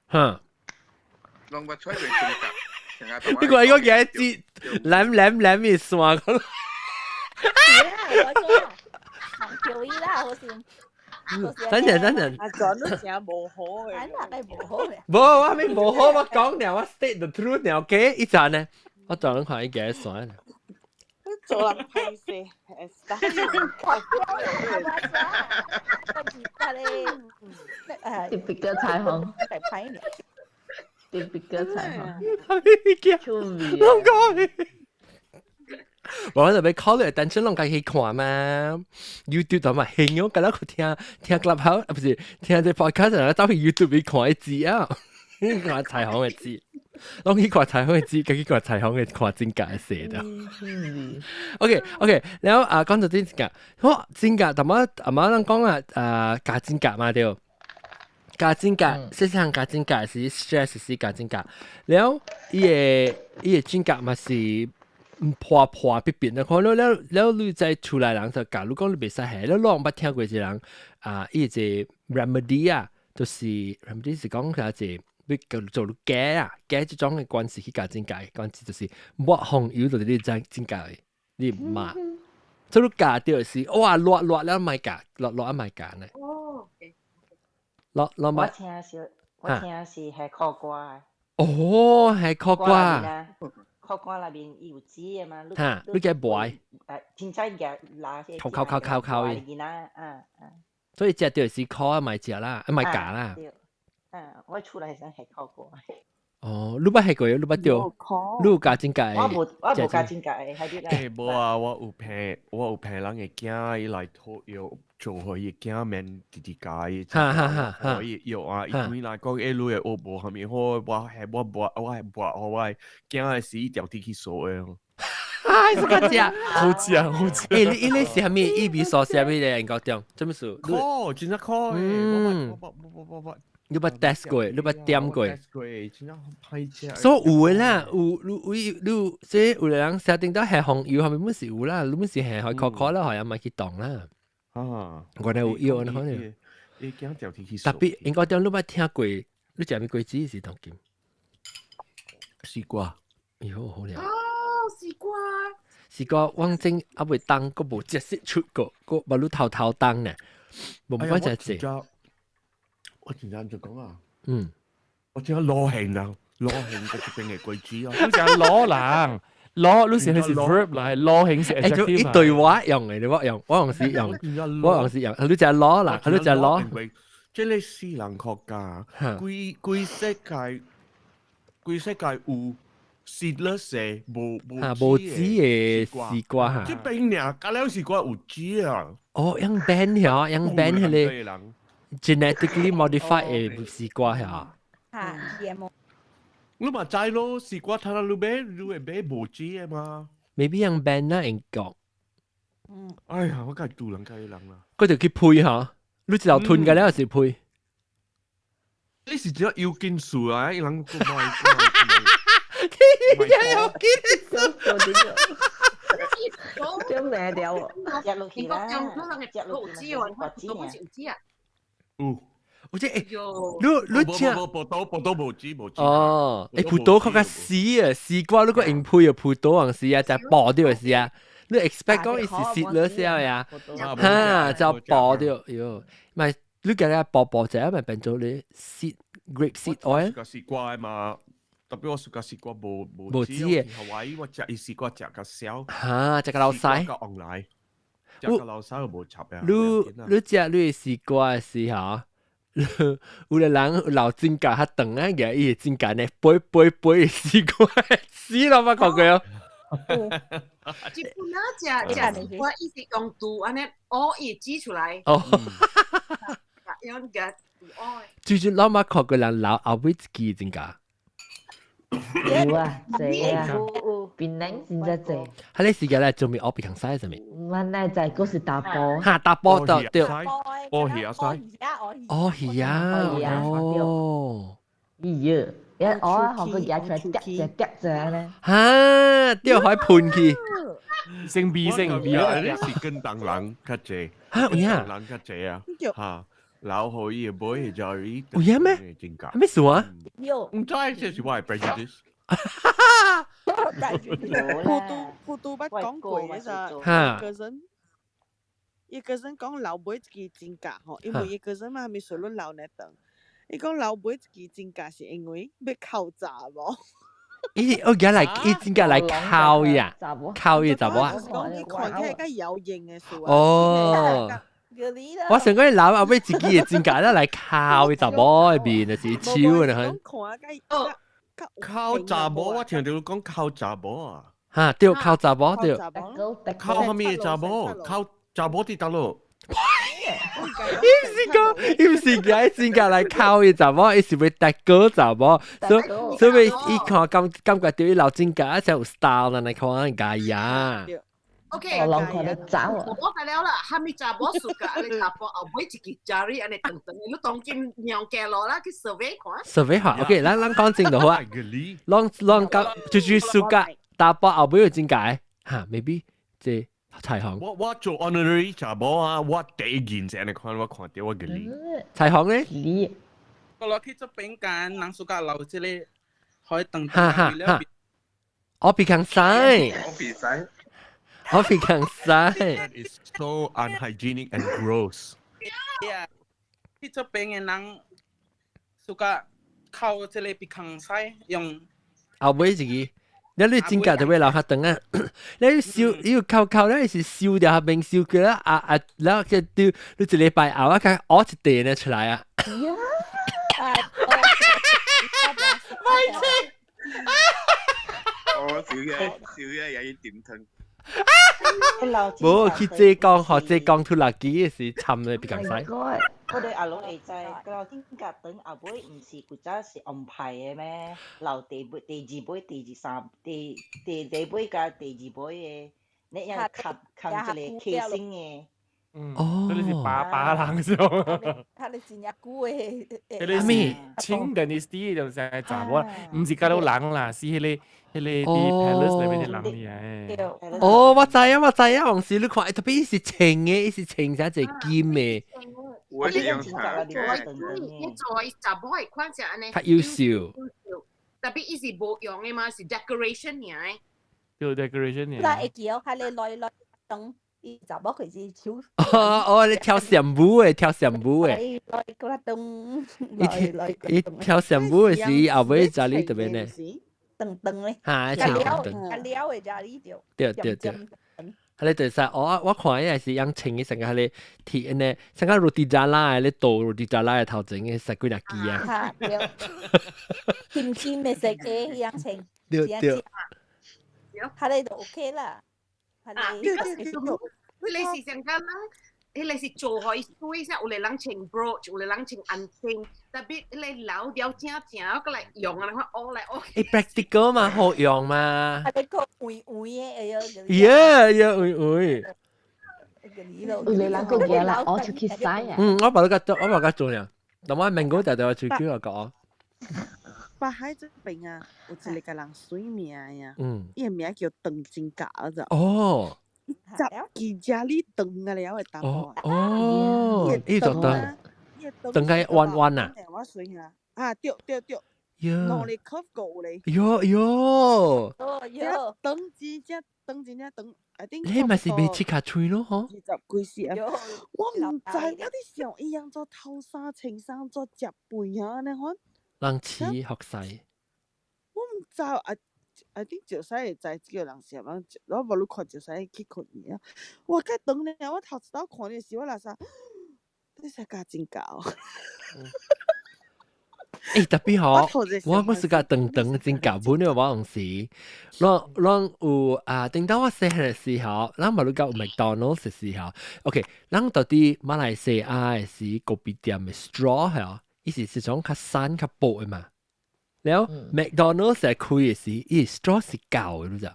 哼。攏捌吹過中國。你講伊個幾字，藍藍藍嘅線個。我說，叫伊啦，好似。等陣等陣。阿講都成無好嘅。啊，那個無好嘅。無，我咪無好，我講了，我 state the truth 了，給一陣呢，我轉兩看伊幾線。做人歹勢，會使。特別嘅彩虹，歹呢。特別嘅彩虹。出名。攏講。我就欲考慮，單純攏家己看嘛，YouTube 就嘛興哦，敢若去聽聽 Clubhouse，啊不是聽這 podcast，然後走去 YouTube 去看一集啊，看彩虹的字，攏去看彩虹的字，家己看彩虹的看真假寫的。OK OK，然後啊講到指甲，好指甲，淡仔阿媽咱講啊啊咬指甲嘛對，咬指甲，細細漢咬指甲是 stress 是咬指甲，然後伊的伊的指甲嘛是。破破必變啊！看了了了，你在厝內人就假如講你袂使下，你攏捌聽過一個人啊，伊個 remedy 啊，就是 remedy 是講啥子，你做假啊，假這種的關係去咬指甲的關係，就是抹紅油就是你指指甲的，你抹，所以你咬著是哇熱熱了莫咬，熱熱啊莫咬呢。哦，熱熱我聽是，我聽是係苦瓜。哦，係苦瓜。苦瓜內面伊有籽的嘛？哈，你共磨？凊彩夾拿些。扣扣扣扣扣的。囡仔，啊啊。所以食著是苦啊，莫食啦，啊莫咬啦。對。嗯，我厝內時陣係苦瓜。哦，你捌食過？你捌著？你有咬指甲的？我無，我無咬指甲的，係你來。欸，無啊，我有陪，我有陪人的囝，伊來討藥做予伊囝免直直咬伊。哈哈哈！哈。伊藥啊，伊對來講，欸，你會學無啥物好，我係我抹，我係抹予我的囝的時，伊調滴去掃的。啊，是個食，好食好食。欸，你你是啥物？伊味素啥物咧？英國中，做咩事？苦，真正苦。嗯。我我我我你捌 test 過？你捌點過？過，真正歹食。所以有的啦，有你有你這有的人設定到下紅油，後面本是有啦，你本是下海苦苦啦，好像莫去動啦。啊，原來有藥，可能。伊驚掉去特別英國中你捌聽過？你食啥果子是當今？西瓜。哎喲，好了。哦，西瓜。西瓜，往前猶未凍，閣無正式出過，閣無你頭頭凍呢，無管食濟。我真正就講啊，嗯，我真正攞興啊，攞興個這邊的果子啊。你講攞人，攞你是係是 verb 嚟，攞興是 adjective。一對話用的，你我用，我用是用，我用是用，你就攞啦，你就攞。這個死人國家，規規世界，規世界有 seedless 無無無籽的西瓜哈。這邊爾加了西瓜有籽啊。哦，用 ban 曉，用 ban 彼个。genetically modified 的西瓜嚇。嚇，GMO。你嘛知咯，西瓜睇下你買，你會買無籽的嘛？Maybe 用 ban 啦，英國。嗯。哎呀，我梗係杜人家人啦。佢就去配嚇，你一頭吞嘅了是配。你是只有金屬啊？伊人閣賣。你有金屬？真命掉喎！食落去啦，食落去啦，有籽啊！有，我這欸，你你食葡萄葡萄無籽無籽。哦，欸葡萄較較死啊，西瓜如果用配啊葡萄黃時啊，就爆掉時啊，你 expect 講伊是蝕了先呀？哈，就爆掉，喲，咪你共伊爆爆者咪變做你 seed grape seed oil。個西瓜嘛，特別我暑假西瓜無無無籽的。我食伊西瓜食較少。哈，食較流屎。較旺來。食較流屎又無插啊。你你食你的西瓜的時候，有個人留指甲較長啊，共伊的指甲呢，掰掰掰西瓜，死了捌看過哦。一般啊，食食絲瓜，伊是用肚按呢挖伊擠出來。哦。用個肚挖。最近老媽看過人老後尾一支真假？有啊，濟啊，檳榔真正濟。彼個時間咧，做咩學鼻孔屎啥物？我乃在閣是大埔。哈，大埔對對。哦，魚仔。哦，魚啊，哦。魚，一學啊，學個嘢出來夾隻夾隻咧。哈，掉開盤去。姓 B 姓 B 啊，你是跟當人較濟。哈，有影？人較濟啊。哈。老好伊會就伊。有影咩？咩事啊？毋知這是我的 prejudice。普渡普渡捌講過嘅咋，個人伊個人講老尾一支指甲吼，因為伊個人嘛，咪屬於老那等。伊講老尾一支指甲是因為欲哭查某。伊哦，原來伊指甲來哭呀，哭伊查某啊。講伊看起來較有型嘅事啊。哦。我想講伊老後尾自己嘅指甲咧來哭伊查某的面，就是手啊。哭查某，我聽著你講哭查某啊。哈，對，哭查某對。哭啥物查某？哭查某佇佗落？伊毋是講，伊毋是舉指甲來哭伊查某，伊是欲搭歌查某，所以伊看感感覺著伊留指甲才有 style 啦，來看家呀。 OK，我攏看得走啊！我得了啦，哈咪查某暑假，你查某後尾一支家裡按呢長長，你當今娘家落啦去 survey 看。 survey 下，OK，咱咱講真就好啊。攏攏講就是暑假查埔後尾有指甲，哈，maybe 這彩虹。我做 honorary 查某啊，我第一件就按呢看，我看著我個你。彩虹咧？我落去這邊間，人暑假留這個可以長哈哈哈。我比較使。我比使。我比較使。 That is so unhygienic and gross. Yeah，去這邊的人暑假靠這個比較使用。後尾一個，你指甲就欲留較長啊！你燒，你摳摳咧是燒掉下邊燒過啦，啊啊，然後就丟你一禮拜後啊，較挖一塊呢出來啊。咪先，我少嘢少嘢又要點吞。無去浙江學浙江拖拉機是參咧比較使。我哋阿老會知，留指甲長後尾毋是古早是安排的咩？留第尾、第二尾、第二三、第第第尾佮第二尾的，你樣冚冚一個casing 的。嗯，哦，這裡是爸爸人是他哋真正久的。彼個是清 dynasty 就是查某，毋是甲老人啦，是彼個彼個佇 palace 內面的人爾。哦，我知啊，我知啊，黃時你看，特別是穿的，是穿啥一個金的。我是用啥嘅？伊做伊查某的款式按呢。較優秀。特別伊是無用的嘛，是 decoration 爾。對 decoration 爾。那會記哦，彼個來來當。伊查某開始手。哦哦，你跳閃舞的，跳閃舞的。來來過來當，來來。伊跳閃舞的時，後尾家裡特別呢。長長咧。哈，長長。較了的家裡就。對對對。彼個就是我我看伊是養穿的成個彼個鐵呢，成個 roti jala 的咧倒 roti jala 的頭前的十幾若支啊。哈對。金金的色嘅養穿。對對。彼個就 OK 啦。啊，對對對，彼個是上間人，彼個是做予伊媠，啥有个人穿 brooch，有個人穿安釘，特別彼個留掉正正，閣來用啊，你看學來學。欸，practical 嘛，好用嘛。啊，你個圓圓的，哎喲。 Yeah，圓圓。有個人閣舉來學出去使啊。嗯，我把佢做，我把佢做了。但我問過就就出去我講。北海這邊啊，有一個人媠名呀，嗯，伊的名叫長指甲咋。哦。十支遮爾長啊了的查某。哦，伊就長，長個彎彎啊。我媠啊，啊對對對。喲。兩個 curve 過咧。喲喲。哦喲。長真正長真正長，I think。你咪是袂切較喙咯，嗬？二十幾歲啊！我毋知，我佇想伊樣做頭衫穿衫做食飯啊，按呢款。人似學勢。我毋知啊，I think 石西會知這個人是啥物，我無你看石西去困去啊。哇，較長呢！我頭一道看你時，我來說，你使加指甲哦。欸，特別好，我是個長長指甲本的我有時，攏攏有啊，等到我細漢的時候，咱嘛你講麥當勞的時候，OK，咱到底馬來西亞的是咖啡店的 straw 係啊，伊是這種較瘦較薄的嘛。了麥當勞成開的時，伊 straw 是厚的，你知？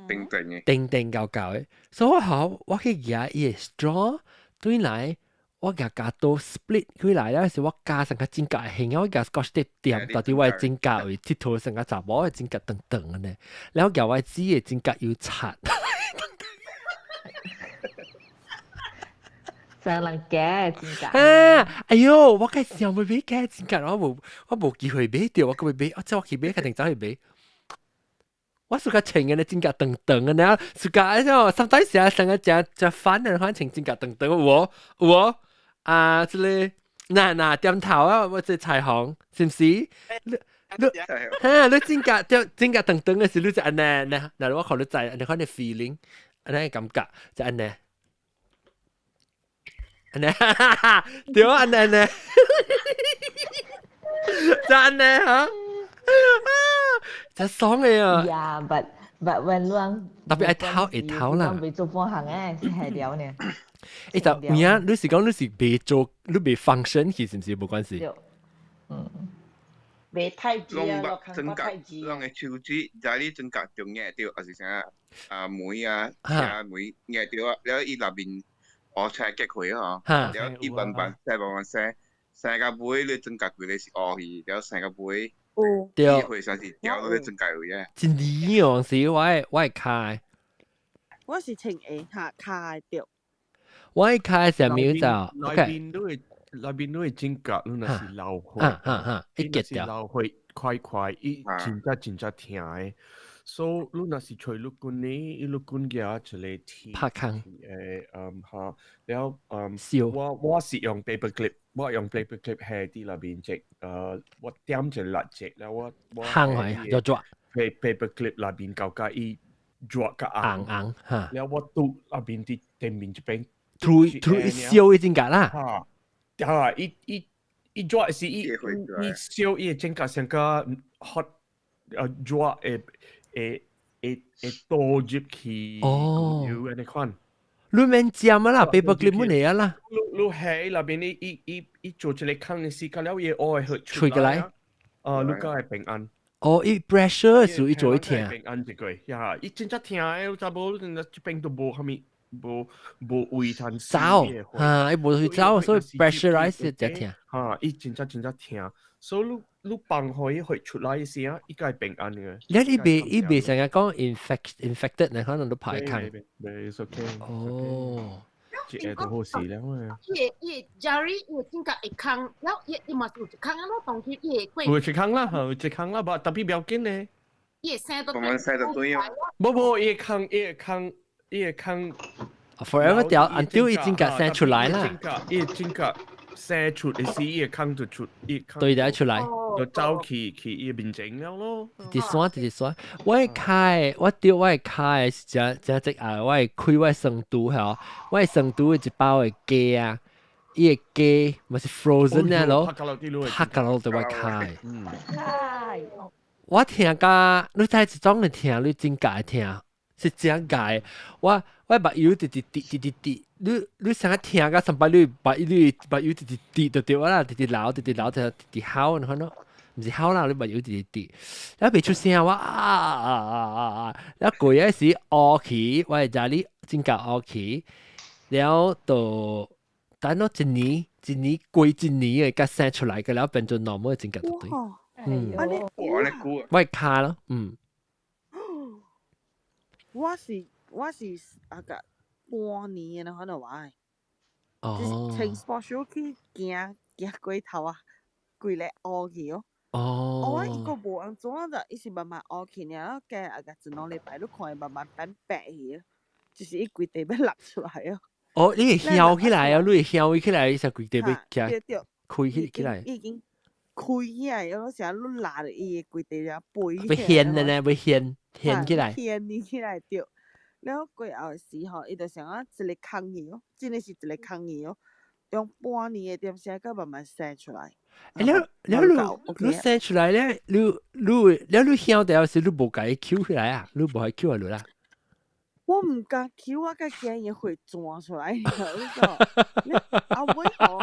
定定的，定定厚厚的，所以我好我去夾伊的 straw 對來。我夾夾刀 split 開來了，是我加上個指甲形，我夾 scotch tape 掂到底我的指甲位鐵頭成個查某的指甲長長的呢，然後夾我指的指甲又擦。成人夾指甲。啊！哎喲，我該想欲買假指甲，我無機會買著，我閣欲買，我這我去買，肯定走去買。我暑假穿嘅呢指甲長長的呢，暑假哎喲，上底時成個食食飯的，反正指甲長長，有無？有無？啊，這個嗱嗱點頭啊，我這彩虹，是毋是？你你哈，你指甲點指甲長長的時，你就按呢，嗱嗱，我看你知，按呢款的 feeling，按呢感覺就按呢，按呢，哈哈哈，對啊，按呢按呢，就按呢哈，真爽的啊！ Yeah, but when 攏特別愛頭會頭啦，未做半項誒，是係了呢。欸，就有影，你是講你是未做，你未 function 去，是毋是無關係？嗯，未太子啊，攏指甲，攏的手指，在你指甲中壓著，還是啥啊門啊，車門壓著啊，了伊內面烏青結開吼，了伊慢慢洗慢慢洗，洗到尾你指甲規个是烏去，了洗到尾，對，會算是掉落去指甲位啊。真厲哦，是我的跤。我是穿鞋下跤對。我的跤上面就內邊都會內邊都會指甲，你若是流血，哈哈，一結掉。流血塊塊，伊真正真正疼的。所以你若是揣律君呢，伊律君舉一個鐵拍空，誒，嗯哈，了嗯，我是用 paper clip，我用 paper clip 下佇內面隻，我點一個蠟燭，了我烘開就抓，paper clip 內面搞甲伊熱甲紅紅，哈，了我拄內面佇頂面這邊，突突燒伊指甲啦，哈，啊，伊伊伊熱是伊伊燒伊的指甲上較 hot，熱會。會會會倒入去哦，有按呢款，你免剪啊啦，paper clip 滿嚟啊啦。你你喺內邊，伊伊伊伊做一個空的時間了，伊會學吹過來。哦，你敢會平安？哦，伊 pressure 時伊做會疼。平安一個，呀，伊真正疼的，查某這邊都無啥物，無無位通走，哈，伊無去走，所以 pressurize 就疼。哈，伊真正真正疼，所以你你放予伊血出來時啊，伊才會平安嘅。你伊袂伊袂成日講 infected，你可能都排開。袂，it's okay。哦，這個都好事了啊。伊個伊個 jari 伊個指甲會空，了伊伊嘛是有一空啊，咯，當佢伊會過。有一空啦，有一空啦，無特別不要緊呢。伊會生到。我們生到對啊。無無，伊會空，伊會空，伊會空。 Forever 掉，until 伊指甲生出來啦。伊個指甲生出的時，伊個空就出，伊空。對，就出來。就走去去伊面前了咯。直線直線，我的跤，我對我的跤是真真積壓，我會開我的床櫥吼，我的床櫥的一包的雞啊，伊個雞嘛是 frozen 啊咯，拍甲落對我跤。我疼甲，你知一種的疼，你真假的疼，是真假的。我目油直直滴直直滴，你你成日疼甲上擺你目你目油直直滴就對啦，直直流直直流就直直哭，你看咯，毋是哭啦，你目油直直滴，了袂出聲，我啊啊啊啊啊，了過一時烏去，我會家裡真甲烏去，了就等咗一年，一年過一年的，才生出來個了變做 normal 指甲就對。嗯，我跤咯，嗯。我是啊個半年的可能話，哦，穿 sport shoe 去行行過頭啊，規個烏去哦。哦。我伊個無按怎就，伊是慢慢烏去爾，加啊個一兩禮拜，你看伊慢慢變白去，就是伊規塊欲落出來哦。哦，你會翹起來哦，你會翹起來，伊才規塊欲對對，開起起來。已經開起來，有時你拉著伊會規塊了飛。欲掀的呢，欲掀掀起來。掀起來對。了過後時吼，伊就想啊一個空去哦，真的是一個空去哦。用半年的點聲，佮慢慢生出來。欸，了了你生出來咧，你曉得是你無共伊搝起來啊？你無愛搝下落啦？我毋敢搝，我較驚伊會鑽出來。你講，後尾吼，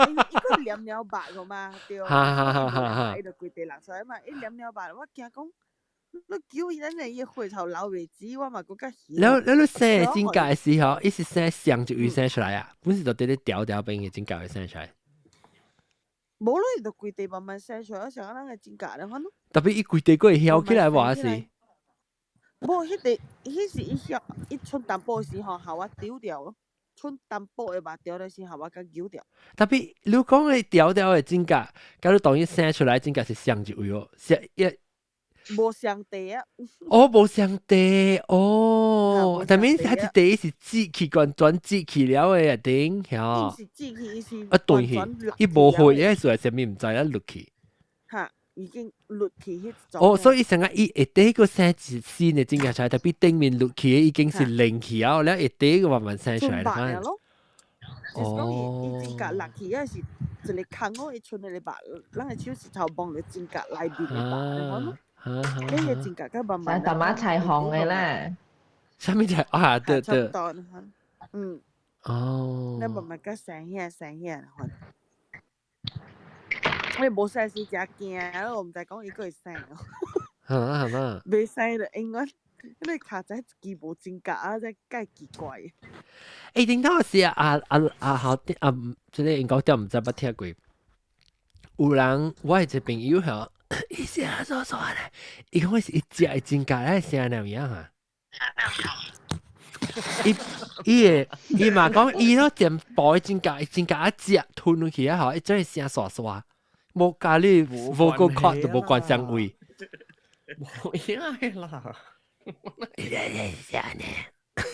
伊閣黏了肉個嘛，對。哈哈哈哈哈！伊就規地落出來嘛，伊黏了肉，我驚講，你搝伊，等陣伊血頭流袂止，我嘛閣較喜。了了你生指甲的時候，伊是生上一位生出來啊？本是就佇咧條條邊嘅指甲會生出來。無咯，伊就規地慢慢生出來，像咱個指甲咧款咯。 Tapi 伊規地閣會曉起來無還是？無，彼個，彼是伊曉，伊剩淡薄時吼，予我丟掉咯。剩淡薄的肉掉的時候，我共丟掉。 Tapi 你講的條條的指甲，佮你當伊生出來指甲是相一位哦，是一。無相地啊！哦，無相地哦，但係佢一地是折起，完全折起了的啊頂，嚇。伊是折起，伊是啊斷去，伊無血嘅時候，啥物毋知啊落去。嚇，已經落去彼種。哦，所以成個伊下底個生一新的指甲出來，tapi 頂面落去的已經是連去啊，了下底個慢慢生出來啦。就是講伊伊指甲落去，抑是一個空哦，伊剩那個肉，咱的手指頭摸著指甲內面的肉，你看咯。你個指甲佮慢慢。大馬彩虹的啦。啥物菜啊？對對。嗯。哦。你慢慢佮生起來，生起來，看。你無生時誠驚，我毋知講伊閣會生哦。嚇嚇嘛。袂生就永遠，你跤仔一支無指甲啊，這介奇怪。欸，頂頭是啊啊啊好啊，這個應該點毋知捌聽過。有人我的一個朋友吼，伊是安怎做咧？伊講是伊食的指甲咧聲爾哈。伊伊會伊嘛講伊咯，漸薄的指甲，指甲一食吞落去啊吼，伊真係聲沙沙，無佮你 vocal cord 都無關相位。無影啦。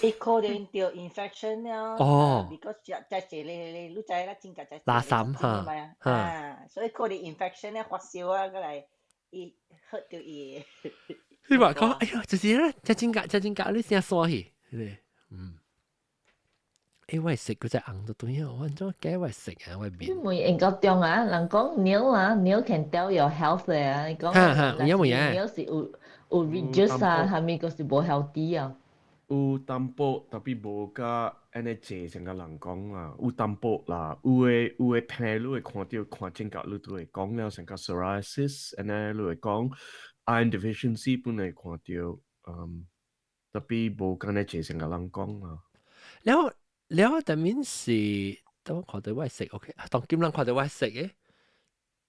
伊可能著 infection 了，哦，because 食食濟咧咧，你知啦，指甲食垃圾哈啊，所以可能 infection 咧發燒啊，過來伊喝著伊。你話講，哎喲，就是咧，食指甲食指甲，你聲沙去，嗯。欸，我食嗰隻紅就對啊，我怎解我食啊？我面。你問應該中啊，人講 nail 啊，nail can tell your health 嘅啊，你講。哈哈，有冇嘢？nail 是有有 reduce 啊，係咪個是無 healthy 啊？有淡薄，tapi 無佮按呢濟成個人講啦，有淡薄啦，有的有的病你會看著看指甲你都會講了成個 psoriasis，按呢你會講 iron deficiency 本來看著，嗯，tapi 無佮呢濟成個人講啦。了了，但面是，當我看到我食，OK，當今人看到我食嘅，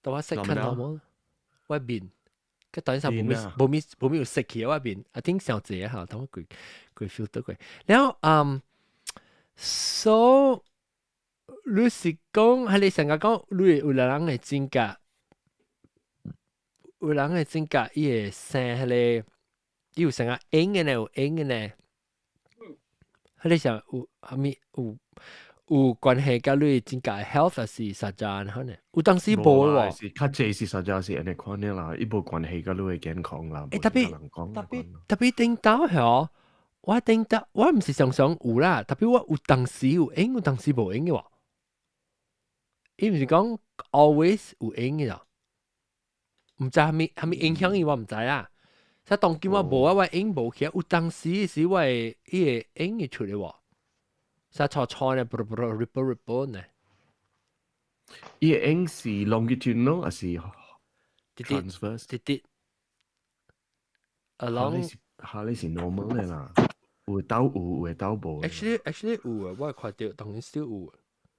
當我食看到冇？我面，佢當時無咪無咪無咪有食起我面，I think 上濟哈，當我規規 feel 到過。了嗯，so 你是講，係你成日講，你有人嘅指甲，有人嘅指甲，伊會生彼個，伊有成個硬嘅呢，有硬嘅呢。你想有啥物有有關係佮你指甲 health 還是啥子可能？有當時無喎。是較濟是實在是按呢款的啦，伊無關係佮你的健康啦。欸，tapi tapi tapi 頂到吼，我頂到我毋是常常有啦，tapi 我有當時有閒，有當時無閒嘅喎。伊毋是講 always 有閒嘅咯，毋知啥物啥物影響伊，我毋知啊。所以當今我無啊，我閒無起，有當時是我會伊會閒會出來喎。啥錯錯呢？啵啵 ripple ripple 呢？伊個閒是 longitudinal 還是 transverse？直直 along 下你是 normal 的啦，有鬥有，有鬥無。 Actually 有啊，我看著當然 still 有。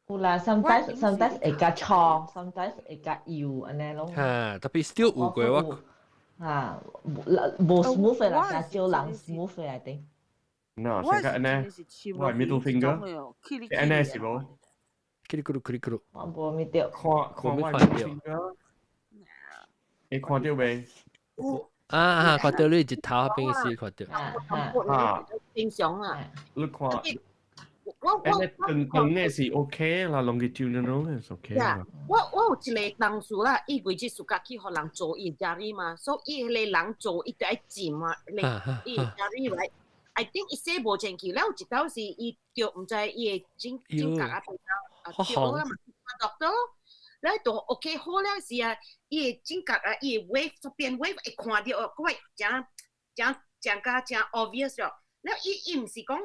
有啦，sometimes 會較粗，sometimes 會較幼按呢攏。嚇，tapi still 有過我。嚇，無 smooth 的啦，較少人 smooth 的，I think。喏，成個按呢，我 middle finger，按呢是無？嘰里咕嚕，嘰里咕嚕。我無咪著。看看我 middle finger，你看著未？啊啊！看著你一頭邊是看著。啊，正常啊。你看。我我長長的是 OK 啦，longitudinal 是 OK 啦。我有一個同事啦，伊規日暑假去予人做伊家己嘛，所以伊彼個人做伊就愛浸嘛，伊家己來。I think 伊洗無清氣，了有一道是伊著毋知伊的指甲啊。對啦嘛，doctor 咯，แล้ว就 OK 好了時啊，伊的指甲啊，伊的 wave 這邊 wave 會看著，閣會誠誠誠加誠 obvious 了。了伊伊毋是講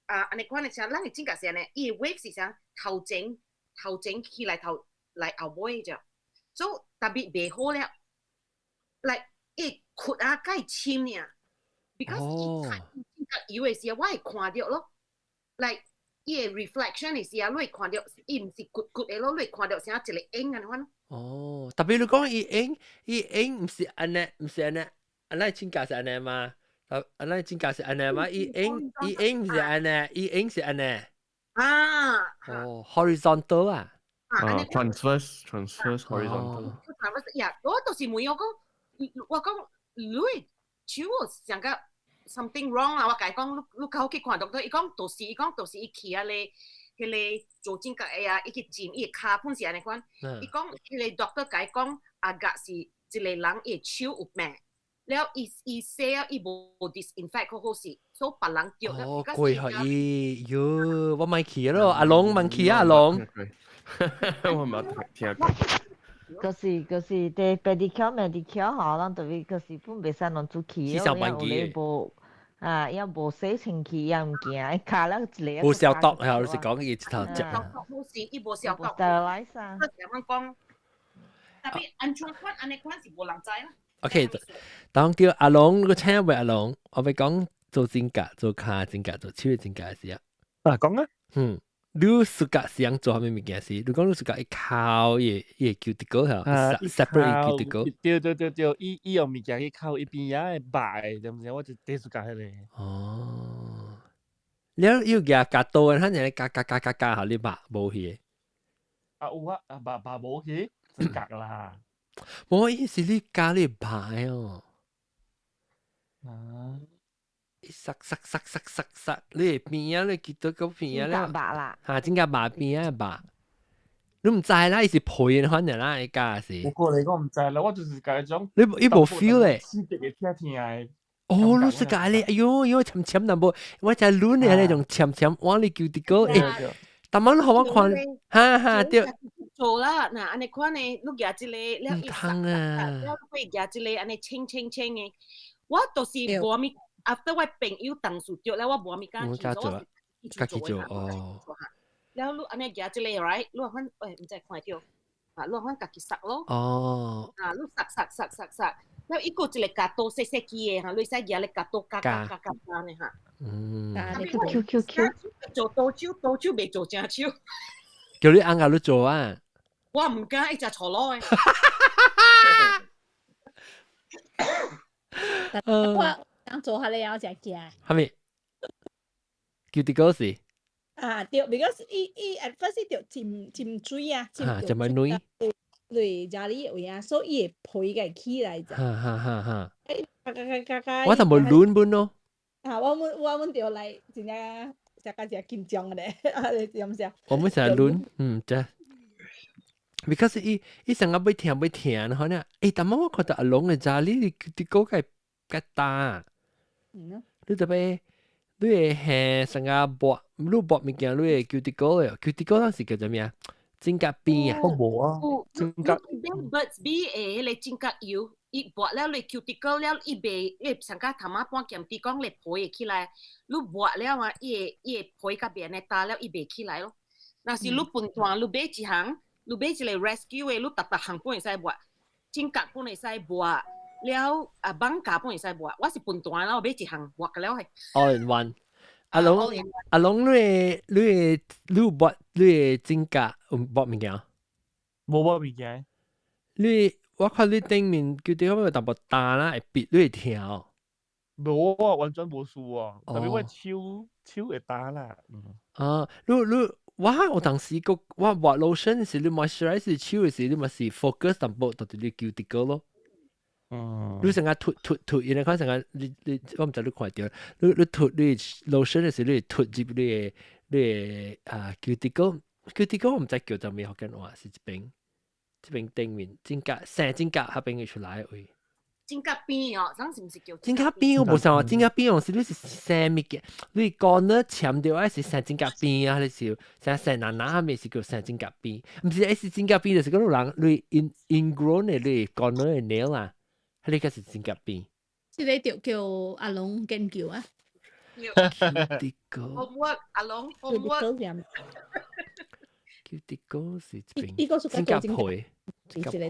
啊，按呢款的啥，咱的指甲是按呢，伊的 wave 是啥頭前頭前起來頭來後尾啫，所以特別袂好了，來伊窟啊，較深爾，because 伊擦指甲油的時候，我會看著咯，來伊的 reflection 的時候，你會看著，伊毋是骨骨的咯，你會看著像一個影按呢款。哦，特別你講伊影，伊影毋是按呢，毋是按呢，按呢指甲是按呢嗎？啊，按呢指甲是按呢嗎？伊影伊影毋是按呢，伊影是按呢。啊。哦，horizontal 啊。啊，transverse transverse horizontal。 transverse 呀，我就是問我講，我講你手上個 something wrong 啊！我共伊講，你你較好去看 doctor，伊講就是伊講就是伊去啊咧，彼個做指甲的啊，伊去剪伊的跤本是按呢款。伊講彼個 doctor 共伊講，啊個是一個人伊的手有病，了伊伊洗啊伊無 disinfect 好好勢，所以別人著。哦，過予伊，喲，我莫去咯，阿龍莫去啊，阿龍。我冇聽過。就是就是佇 pedicure manicure 吼，咱特別就是本袂使攏出去，因為有咧無啊，也無洗清氣也物件，跤了一個。無消毒係，你是講伊一頭隻。無是，伊無消毒。 sterilize 啊。這樣講，特別按怎款按呢款是無人知啦。 OK，當叫阿龍，你請位阿龍，我欲講做指甲、做跤指甲、做手的指甲時啊。啊，講啊。嗯。你 suka 是樣做啥物物件是？你講你 suka 伊摳伊伊 cuticle 嚇，separate cuticle。對對對對，伊伊用物件去摳伊邊仔會白，對毋對？我就第 suka 彼個。哦，了又舉鉸刀，他爾鉸鉸鉸鉸鉸，予你肉無去。啊有啊，啊肉肉無去，真鉸啦。無意思你鉸你白哦。啊。塞塞塞塞塞塞，你邊啊？你記得個邊啊？咧？白啦。嚇，指甲肉邊啊肉。你毋知啦，伊是皮的款的啦，伊鉸是。我過嚟我毋知啦，我就是共伊種。你伊無 feel 咧。刺激會疼疼的。哦，你是共咧？哎喲喲，沉沉淡薄，我才攆的那種沉沉，往你 cuticle，欸，逐擺你予我看，哈哈對。做啦，若按呢款的，你舉一個了伊塞啊，了會舉一個按呢清清清的，我就是無物。after 我朋友同事著了，我無物敢去做，家己做哦。了你按呢舉一個 right，你看，喂，毋知看著，啊，你看家己殺咯。哦。啊，你殺殺殺殺殺，了伊閣一個鉸刀細細支的哈，你使舉咧鉸刀鉸鉸鉸鉸鉸呢哈。嗯。 Q Q Q Q。做刀手，刀手袂做正手。叫你翁共你做啊！我毋敢，伊食錯路的。我想做下你有食驚。啥物？cuticle 是？啊對，because 伊伊 at first 伊就浸浸水啊，浸浸咪軟。對，家裡位啊，所以伊會皮個起來啫。哈哈哈哈。欸，加加加加。我就無軟本咯。啊，我們我們就來真正食較誠緊張咧，啊，你知毋知？我們成日軟，嗯，啫。because 伊伊成日欲疼欲疼，可能，欸，但我看著阿龍的家裡 cuticle 較較焦。你特別，你會下成個抹，你抹物件，你會 cuticle 的，cuticle 那是叫做咩啊？指甲邊啊？我無啊，指甲。 Burt's Bees 的彼個指甲油，伊抹了你 cuticle 了，伊袂，伊上較頭仔半兼啲講你皮會起來，你抹了啊，伊會伊會皮較變的焦了，伊袂起來咯。若是你笨蛋，你買一項，你買一個 rescue 的，你逐逐項本會使抹，指甲本會使抹。了啊，綁架本會使抹，我是笨蛋啦，我買一項抹個了係。 All in one。阿龍阿龍，你你你抹你指甲有抹物件？無抹物件。你我看你頂面叫啲可淡薄焦啦，會焕你會疼哦。無啊，完全無事啊，特別我手手會焦啦。啊，你你我有當時個我抹 lotion 時，你 moisturize 手時，你嘛是 focus 淡薄，就佇你 cuticle 咯。你成日塗塗塗，因為看成日你你我毋知你看著，你你塗你 lotion 的時，你塗入你的你的啊 cuticle，cuticle 我毋知叫做咩福建話，是這邊這邊頂面指甲生指甲彼邊會出來的位。指甲邊哦，啥是毋是叫？指甲邊我無想話，指甲邊用是你是生物件，你講呢簽掉還是生指甲邊啊？你是生生哪哪咪是叫生指甲邊？毋是，還是指甲邊就是講人你 ingrown 的你講呢的 nail 啊，彼個是指甲邊。這个就叫阿龍研究啊。 Cuticle homework 阿龍 homework。 Cuticle 是這邊。呢個屬指甲皮，指甲皮。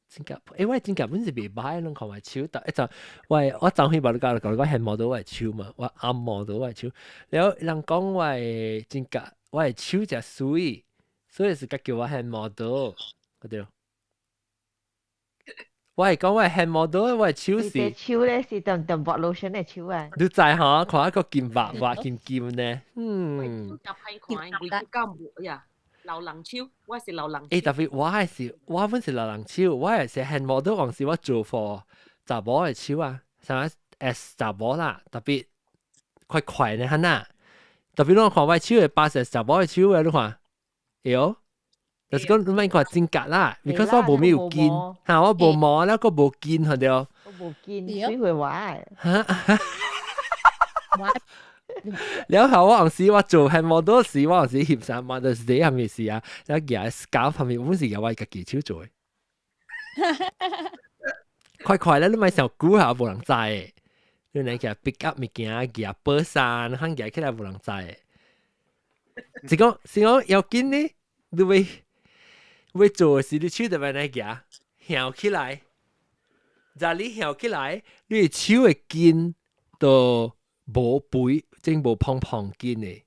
指甲皮，欸，我指甲本是袂歹，攏看我手，但一陣，我昨昏把你教講，我係摸到我手嘛，我按摸到我手，然後人講我的指甲，我的手誠媠，所以是較叫我 hand model，對。我係講我係 hand model，我的手是。手咧是淡淡薄 lotion 的手啊。你知吼，看一個金白白金金呢，嗯。就歹看，為較無呀。老人手，我是老人手。欸，特別我係是，我本是老人手，我係是 hand model，還是我做 for 查某的手啊，啥 S 查某啦，特別快快呢，哈呐。特別你看我手會巴是查某的手啊，你看，會哦。就是講你莫看指甲啦，because 我無咩有筋，嚇我無毛，了閣無筋，係對。我無筋，水會滑。哈。了後我有時我做 hand model 時，我有時翕相 Mother's Day 係咪是啊？了舉 scarf 係咪？本是由我家己手做的。快快咧，你莫想久下無人知的。你來舉 pick up 物件，舉布衫，肯舉起來無人知的。是講是講要緊呢，你會會做時，你手就欲來舉，翹起來，若你翹起來，你的手的筋都無肥，真無膨膨筋的。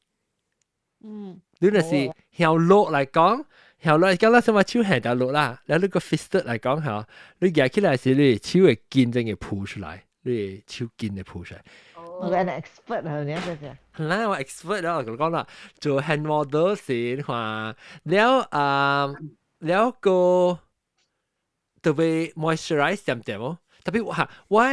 你若是向落來講，向落來講，咱什麼手下條落啦，然後你個 fist 來講嚇，你舉起來時，你手的筋真會浮出來，你的手筋會浮出來。我係 expert 啊，你這個。嗱，我 expert 啦，我講啦，做 hand model 時話，了啊，了個特別 moisturize 點點哦，特別嚇，我的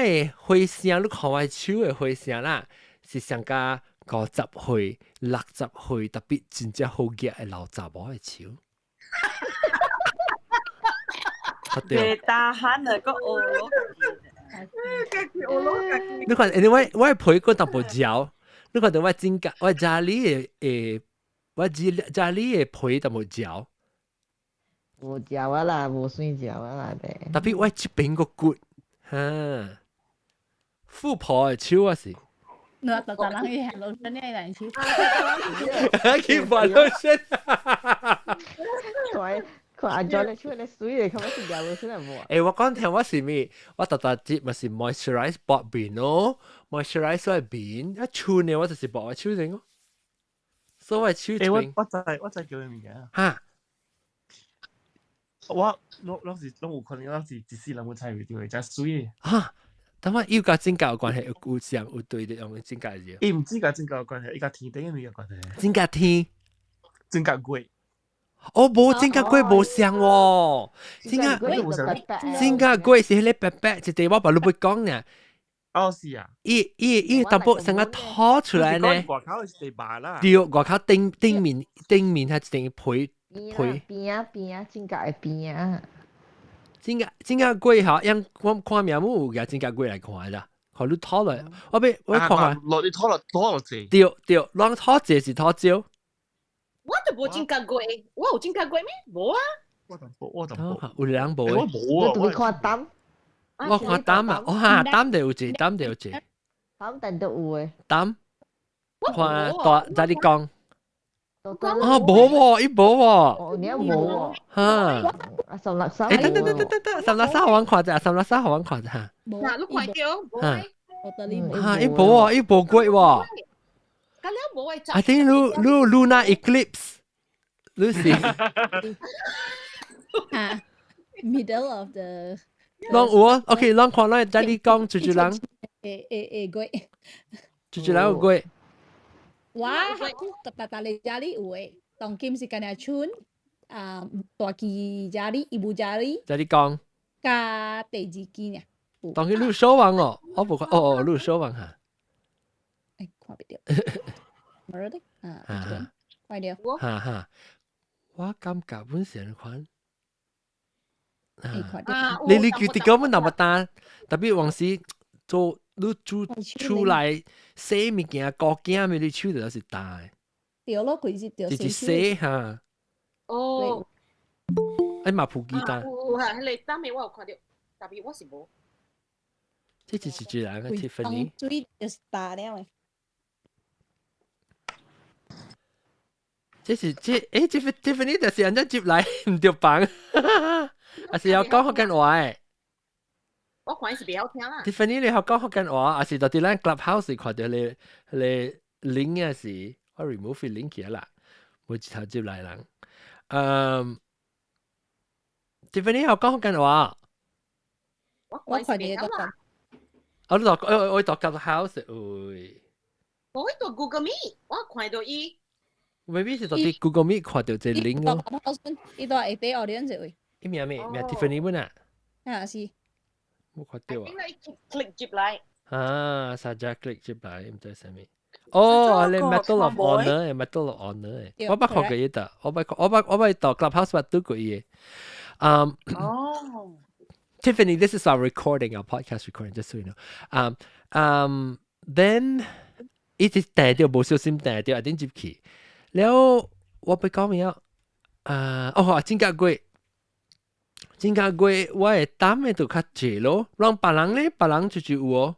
血聲，你看我的手的血聲啦，是上加50歲、60歲，特別真正好額的老查某的手。袂打鼾啊，閣學咯。你看，因為我皮閣淡薄焦，你看到我指甲，我家裡的誒，我家裡的皮淡薄焦。無焦啊啦，無算焦啊啦的。特別我這邊個骨，哈，富婆的手啊是。我特特人去行路線呢，人手。去行路線。看看阿 John 的手咧媠的，看我是咬出來無？欸，我講聽我是咩？我特特節咪是 moisturize 薄面咯，moisturize 我面，一穿呢我就是薄我手先咯。所以手。欸，我知叫咩物件？哈？我攏是攏有可能，攏是一世人無參與到的，誠媠。哈？等下又佮指甲有關係，有像有對的用指甲字。伊毋止佮指甲有關係，伊佮天頂的物有關係。指甲天，指甲月。哦，無指甲月無像喎，指甲指甲月是彼个白白，一塊我把你欲講呢。哦，是啊。伊伊伊淡薄成個拖出來呢。外口是地白啦。對，外口頂頂面頂面係一定皮皮。邊啊邊啊，指甲的邊啊。指甲指甲月吼，因我看名目有舉指甲月來看啦，看你拖落，我欲我看看。落你拖落拖落濟。對對，攏拖濟是拖少。我都無指甲月，我有指甲月咩？無啊。我淡薄，我淡薄。有人無？我無啊。你看膽。我看膽啊，我哈膽就有一個，膽就有一個。膽定都有的。膽。看大，在你講。哦，無喎，伊無喎。哦，你無喎。哈。啊，三六三。欸，等等等等等等，三六三予阮看者，三六三予阮看者。嗱，你看著，無哈。哈，伊無喎，伊無過喎。I think 你 lunar eclipse，你是。啊，middle of the。攏有啊，OK，攏看咱在你講，豬豬人。會會會過。豬豬人有過。我特特你家裡有的，當今是干焦賰啊，大支 jari、ibu jari。在你講。佮第二支呢？當今你有手腕哦，我無看，哦哦，你有手腕哈。哎，看袂著。無的，啊，看著。哈哈，我感覺本身款。你 cuticle 本那麼大，特別往時做你煮出來洗物件、高鏡咩，你手就是焦的。對咯，佢是對。就是洗哈。哦。哎嘛，普吉焦。有哈，彼個當面我有看著，特別我是無。這就是一人嘅 Tiffany。水就是焦了的。這是這欸，這 Tiffany 就是按怎接來毋著房，還是要講福建話的？我看伊是袂曉聽啦。 Tiffany 你曉講福建話，還是佇咱 Clubhouse 看著你你 link 的時，我 remove link 起啦，無一頭接來人。嗯，Tiffany 曉講福建話？我看你都講。我佇我佇 Clubhouse 喂。我佇 Google Meet，我看著伊。 maybe 是佇 Google Meet 看著這 link 咯。伊佇下底 audience 位。伊名咩？名 Tiffany 本啊？啊是。冇看著啊。 click 入來。啊，saja click 入來，毋知啥物。哦，你 Medal of Honor，Medal of Honor 我捌看過伊搭，我捌我捌我捌佇 Clubhouse 捌拄過伊。哦。 Tiffany, this is our recording, our podcast recording, just so you know. Then 一直訂著，無小心訂著，一定入去。了，我欲講咩啊？啊，哦，指甲月，指甲月，我的膽的就較濟咯。讓別人咧，別人就是有哦，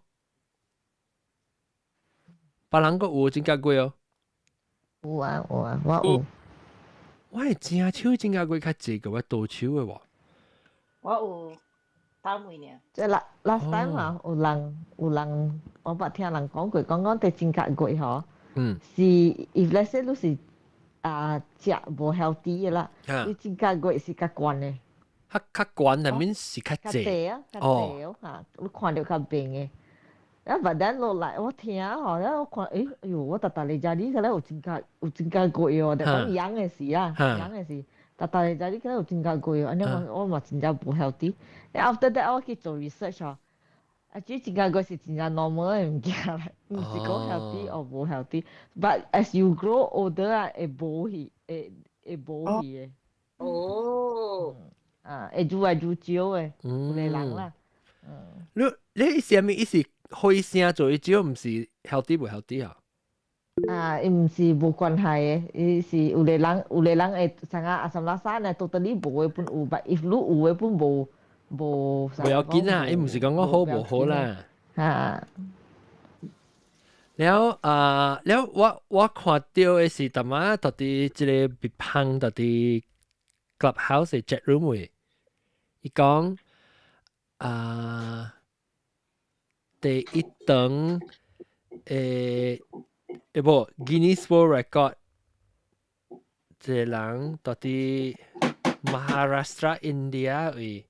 別人閣有指甲月哦。有啊有啊，我有。我的正手指甲月較濟過我左手的喎。我有膽位爾。即 last time 啊，有人有人，我捌聽人講過，講講佇指甲月吼，是 if let's say 你是啊食無 healthy 的啦，你指甲月是較懸的。較較懸，但面是較濟啊，較濟哦嚇，你看著較平的。啊，but then 落來我聽吼，然後我看，欸，哎喲，我逐逐日食你可能有指甲有指甲月哦，就講養的時啊，養的時，逐逐日食你可能有指甲月哦，按呢我我嘛真正無 healthy。After that 我去做 research 哦，啊，這指甲月是真正 normal 的物件來，毋是講 healthy 或無 healthy。But as you grow older 啊，會無去，會會無去的。哦。啊，會愈來愈少的，有的人啦。嗯。你你啥物意思？開聲做伊少，毋是 healthy 無 healthy 啊？啊，伊毋是無關係的，伊是有的人有的人會像啊阿三拉沙呢，totally 無的本有，but if 你有的本無無。無要緊啊，伊毋是講講好無好啦。啊。了啊，了我我看著的是淡仔佇佇這个別芳佇佇 Clubhouse 的 chat room 位，伊講啊。第一等誒，欸無 Guinness World Record，這個人佇佇 Maharashtra India 位，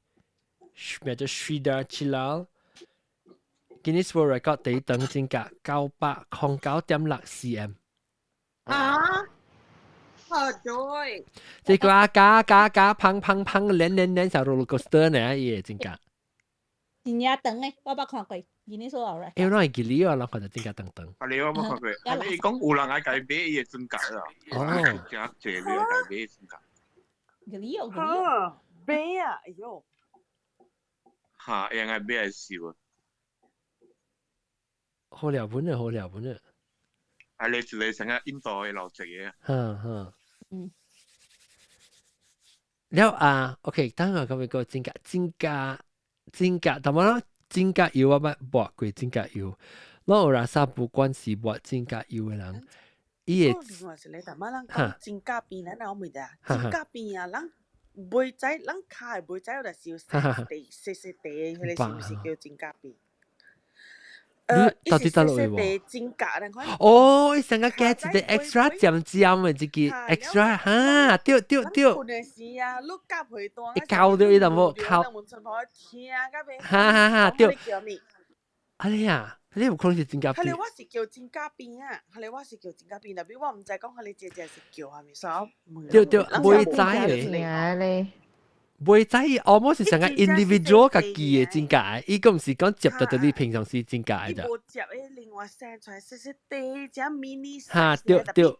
名叫 Sridhar Chilal。Guinness World Record 第一等指甲909.6 cm。啊！好對。這個啊加加加胖胖胖，連連連像 roller coaster 呢，伊個指甲。真正長的，我捌看過。Guinness World Record。因為攏會記哩哦，攏看著指甲長長。啊，你我捌看過，啊，你講有人愛共買伊的指甲啦，哦，真濟你愛共買指甲。記哩哦，記哩哦。買啊，哎喲。哈，應該買來燒啊。好了本啊，好了本啊。啊，你一個成個印度的老賊嘅。哈哈。了啊，OK，等下咁個指甲，指甲，指甲，但係指甲油我捌抹過指甲油，我有人啥不管是抹指甲油的人，伊會。另外一個，淡仔人講指甲邊，咱有問題啊？指甲邊啊，人袂知，人跤會袂知，有就是有細細細細塊，彼个是毋是叫指甲邊？伊是細細塊指甲，人看。哦，伊成個加一個 extra 尖尖的，這個 extra 哈，對對對。困的時啊，你夾皮單。伊咬著伊淡薄，咬。哈哈哈，對。哎呀，你有可能是指甲邊。彼个我是叫指甲邊啊，彼个我是叫指甲邊，但是我毋知講彼个真正是叫啥物，所以對對，袂知的。袂知伊 almost 是成個 individual 家己的指甲，伊閣毋是講接著你平常時指甲的。伊無接，伊另外生出來細細塊，只 mini。哈，對對，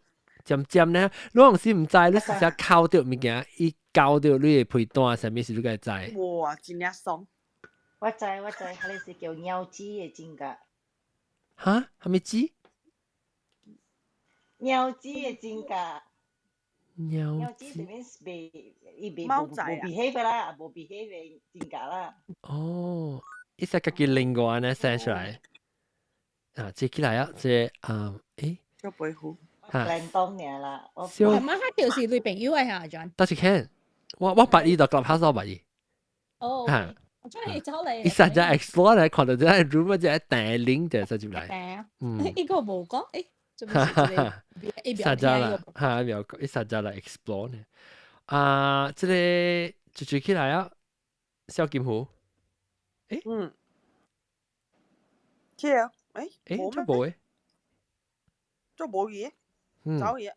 尖尖呢，你有時毋知，你實實摳著物件，伊咬著你的皮帶，啥物事你該知。哇，真正爽！我知我知，彼个是叫鳥舌的指甲。哈？啥物舌？鳥舌的指甲。鳥舌是免袂，伊袂貓仔無 behave 啦，無 behave 的指甲啦。哦，伊使家己另外呢生出來。啊，這起來啊，這啊，誒，小白虎，難當爾啦。我係咪他就是女朋友啊？嚇，John。倒是看，我捌伊就 Clubhouse 我捌伊。哦。嚇。我真係走嚟。伊實在 explore 來看到這 room 這訂 link 就實入來。嗯。伊個無講，誒，做咩事？實在啦，嚇，秒伊實在來 explore 呢。啊，這個就住起來啊，小金虎。誒。嗯。去啊！誒，誒，做無誒？做無去，走去。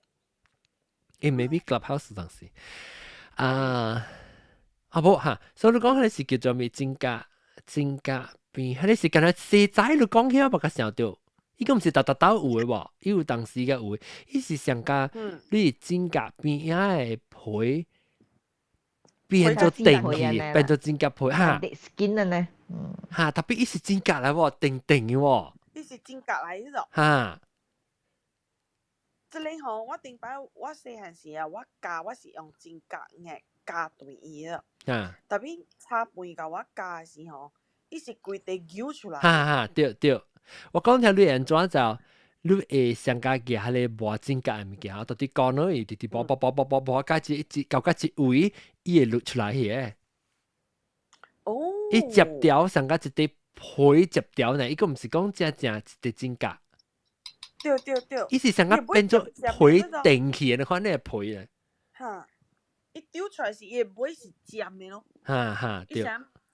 誒，maybe Clubhouse 當時。啊。啊無哈，所以你講彼个是叫做咩？指甲指甲邊，彼个是敢若細仔你講起來，我較想著，伊個毋是逐逐兜有的無，伊有當時個有的，伊是上加你指甲邊仔的皮變做定去，變做指甲皮哈。 skin 啊呢？哈，特別伊是指甲來無，定定的無。伊是指甲來的咯。哈。這個吼，我頂擺我細漢時啊，我教我是用指甲壓咬斷伊的。啊！特別炒飯共我咬的時候，伊是規塊揪出來。哈哈，對對，我講聽你按怎就，你會上加夾彼个磨指甲的物件，到底講落伊直直磨磨磨磨磨磨，到一一到到一位，伊會落出來去的。哦。伊接條上加一塊皮接條呢，伊個毋是講正正一塊指甲。對對對。伊是上加變做皮定去的，你看那個皮咧。哈。伊丟出來是伊尾是尖的咯，哈哈，對。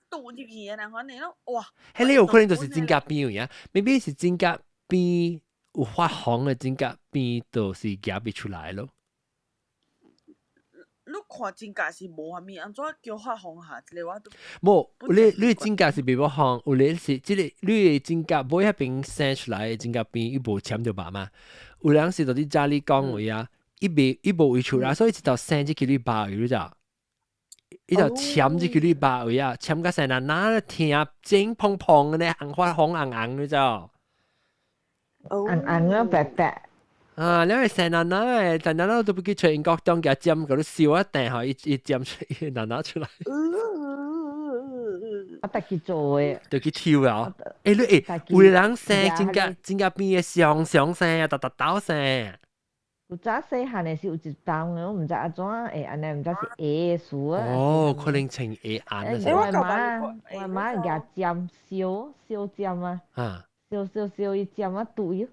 倒入去的那款的咯，哇！彼个有可能就是指甲邊有影，maybe 是指甲邊有發紅的指甲邊，就是夾袂出來咯。你看指甲是無啥物，按怎叫發紅下？這個我都無，你指甲是袂發紅，有咧是這個你的指甲尾彼邊生出來的指甲邊，伊無攕著吧嘛？有人是就你家裡講話啊。伊未伊無位出來，所以一道生入去你肉位，你知？伊就攕入去你肉位啊，攕甲生那那疼整砰砰的呢，紅發紅紅紅，你知？紅紅啊，白白。啊，你生那那的，但那那都不去揣英國中共尖，佮你燒一掟吼，伊伊尖出伊那那出來。我得去做的。就去抽啊！欸，你欸，有人生指甲指甲邊的上上生啊，逐逐兜生。有早細漢的時有一當的，我毋知按怎會按呢，毋知是下的事啊。哦，可能穿下按啊。我媽，我媽舉針燒燒針啊，燒燒燒伊針啊對。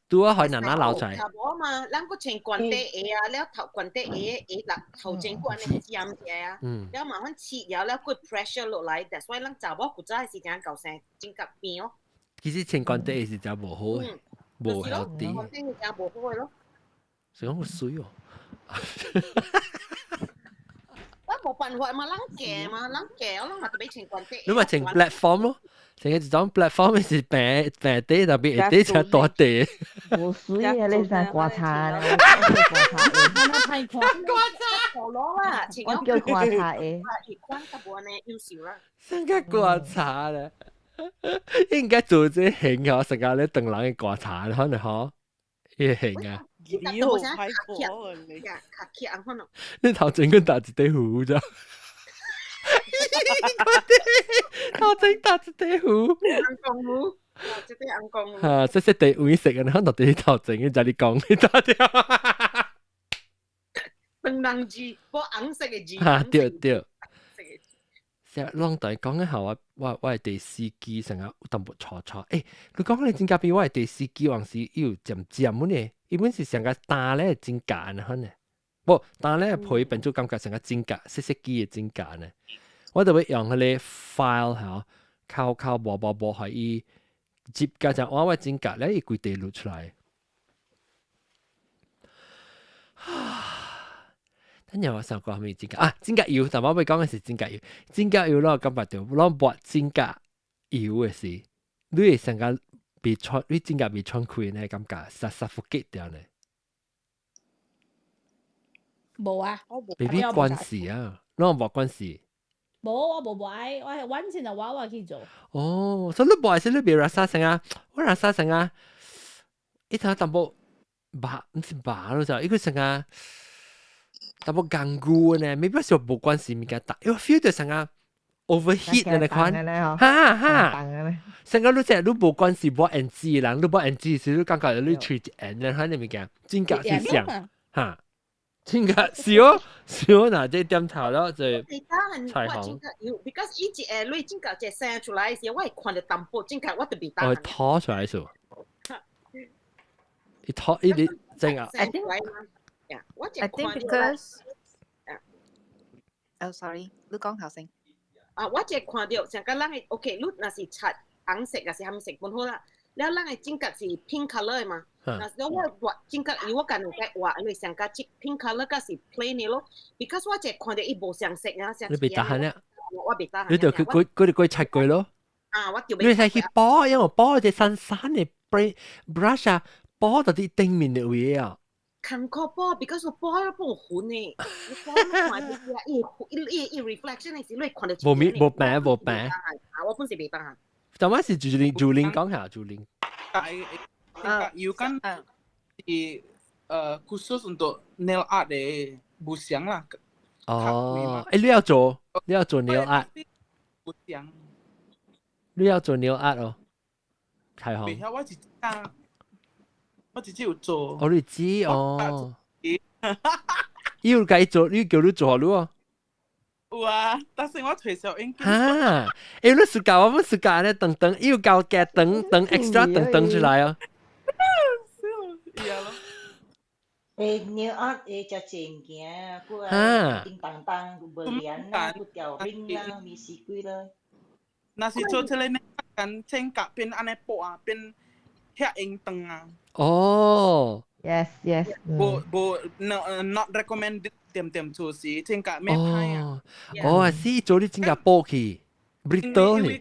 拄啊，予奶奶流出來。查某嘛，咱閣穿懸底鞋啊，了頭懸底鞋鞋六頭前閣按呢尖起來啊，了慢慢切了了，閣 pressure 落來，that's why 咱查某古早的時陣𠢕生指甲邊哦。其實穿懸底鞋是真無好的。無曉得。懸底是真無好的咯。是講有水哦。我無辦法嘛，咱夾嘛，咱夾，我攏嘛特別穿懸底。你嘛穿 platform 咯？成個一種 platform 是平平底，特別下底才大底。無水啊！你生刮擦咧，刮擦，刮擦，攞啦，我叫刮擦的。一款較無按呢優秀啦。成個刮擦咧，應該做這型哦，成個咧當人的刮擦，可能嗬，伊型啊。你好歹過你。你頭前閣打一塊符咋？頭前打一塊符。紅公符，這塊紅公符。哈，這是第位色的，可能佇頭前，你才你講你打掉。長人字，無紅色的字。哈，對對。成日攏同伊講的吼，我的第四機成日有淡薄錯錯。欸，你講你指甲邊，我的第四機還是有漸漸呢？伊本是上個焦咧指甲呢，可能。無焦咧皮變做感覺上個指甲，細細支的指甲呢。我就欲用彼个 file 吼，敲敲磨磨磨，予伊接甲只我我指甲咧，伊規塊露出來。等陣我想講啥物指甲啊？指甲油，但我欲講的是指甲油。指甲油我感覺著，攏抹指甲油的時，你會感覺袂喘，你指甲袂喘氣呢？感覺 suffocate 掉呢？無啊。 Maybe 關事啊，儂無關事。無，我無愛，我係完全就我去做。哦，所以你無愛是你袂 rasa 啥啊？我 rasa 啥啊？伊頭淡薄麻，毋是麻咯，就伊個啥啊？淡薄堅固呢，maybe 是無關係物件，但我 feel 到啥啊？overheat 的那款，哈哈，成個你只你無關係無 NG 人，你無 NG 時你感覺你喙一硬咧，款的物件，真假是像，哈，真假是哦，是哦，嗱，這點頭咯就彩虹。 Because 伊一個你真假一生出來時，我會看到淡薄，真假我就袂當。哦，拖出來是？伊拖伊啲真啊。 I think because oh sorry，你講頭先。啊，我只看到上個人嘅 OK，你若是擦紅色，抑是含色本好啦。了，咱嘅指甲是 pink color 的嘛？若是我畫指甲油，我敢有在畫，因為上個 pink color 甲是 plain 的咯。Because 我只看到伊無相色啊，你袂 tahan 咧？我袂 tahan。你就佢佢佢哋佢擦過咯。啊，我就你使去補，因為補隻新新的 brush 啊，補到啲頂面的位啊。艱苦補，because 我補了補昏的，你補你看到伊伊伊 reflection 的時，你看到。無面無病無病。啊，我本是袂 tahan。就乜是主玲主玲講下主玲。有kan di khusus untuk nail art 的不像啦。哦，誒，你要做 nail art？不像。你要做 nail art 哦？太好。袂曉，我是啊，我自己有做。哦，你知哦。伊有共做，你叫你做好你哦。有啊，但是我退燒應。哈，欸，你 suka 我們 suka 咧，等等，伊有教加等等 extra 等等出來哦。是啊咯。欸，nail art 會食濟物件，過來叮當當，無連啦，有條 ring 啦，咪死鬼啦。若是做出來呢，間指甲變按呢薄啊，變遐用長啊。哦。 Yes. 無無，no not recommended 點點做時，指甲咩歹啊？哦，是做你指甲薄去，brittle 呢？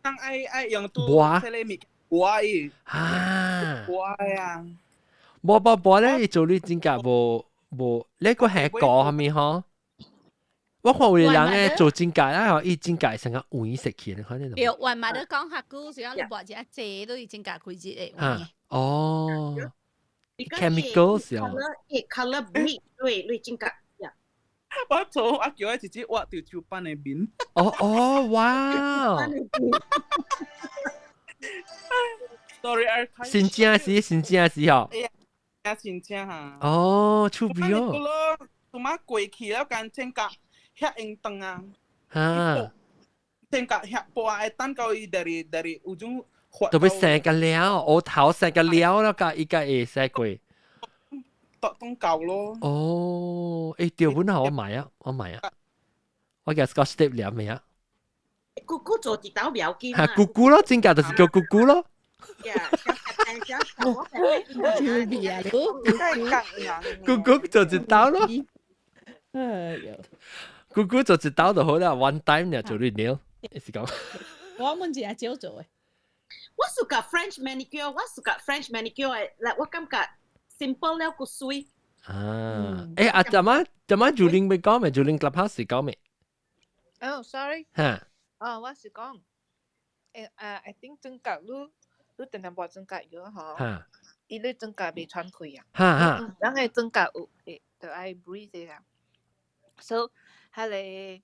當愛愛用到這個物薄伊。啊。薄啊！無無無咧，伊做你指甲無無，你個係個係咪嗬？我看有人咧做指甲啦，伊指甲成個黃色去，你看呢？對，我嘛都講較久，是講你抹一下濟都已經甲開一個。啊，哦。chemicals 啊。 color bleach 對對指甲。我做我叫伊直接挖掉手板的面。哦哦，哇！ Sorry，新正是新正是吼。哎呀，新正哈。哦，趣味哦。做乜過去了間指甲遐用長啊？哈。指甲遐薄會等到伊dari dari ujung 特別生個了，額頭生個了了，甲伊個會生過。特東舊咯。哦，欸，對，本來我買啊，我買啊，我叫 Scotch tape 黏未啊？姑姑做一道不要緊。嚇，姑姑咯，真價就是叫姑姑咯。姑姑做一道咯。哎呦，姑姑做一道就好啦，one time 呢做你了，是講。我們真係少做嘅。我 suka French manicure，我 suka French manicure 嘅，嚟我感覺 simple 了個水。啊，欸啊，怎麼怎麼主玲未講未？主玲 Clubhouse 是講未？哦，sorry。嚇。哦，我是講，誒啊，I think 指甲你你定定抹指甲油嗬，伊你指甲袂喘氣啊。哈哈。人個指甲有會就愛 breathe 啊。So，彼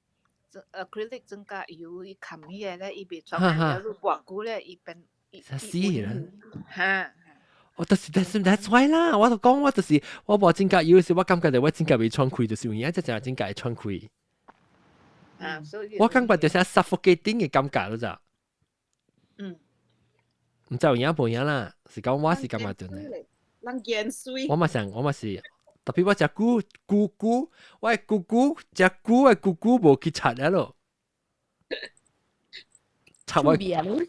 個 acrylic 指甲油伊冚起來咧，伊袂喘氣，了你抹久咧，伊變伊死啦。哈。我就是但是 that's why 啦，我就講我就是我抹指甲油時，我感覺到我指甲袂喘氣，就是因為這隻指甲會喘氣。啊，所以我感覺就是 suffocating 嘅感覺咯咋。毋知有影無影啦，是講我是感覺就呢。人見水。我嘛想，我嘛是，特別我食久姑姑，我的姑姑食久的姑姑無去刷了咯。刷我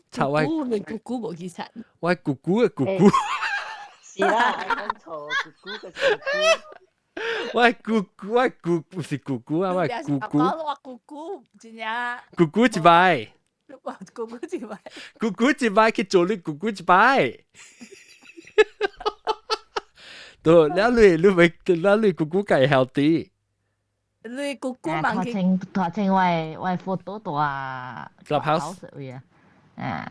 刷我姑姑無去刷。我姑姑的姑姑。是啦，講錯，姑姑嘅姑姑。我姑姑，我姑唔是姑姑啊，我姑姑。我姑姑真正。姑姑一擺。姑姑一擺。姑姑一擺去做你姑姑一擺。對，你咪了你姑姑計 healthy。你姑姑問佢清頭清我 photo 大 Clubhouse 位啊，啊，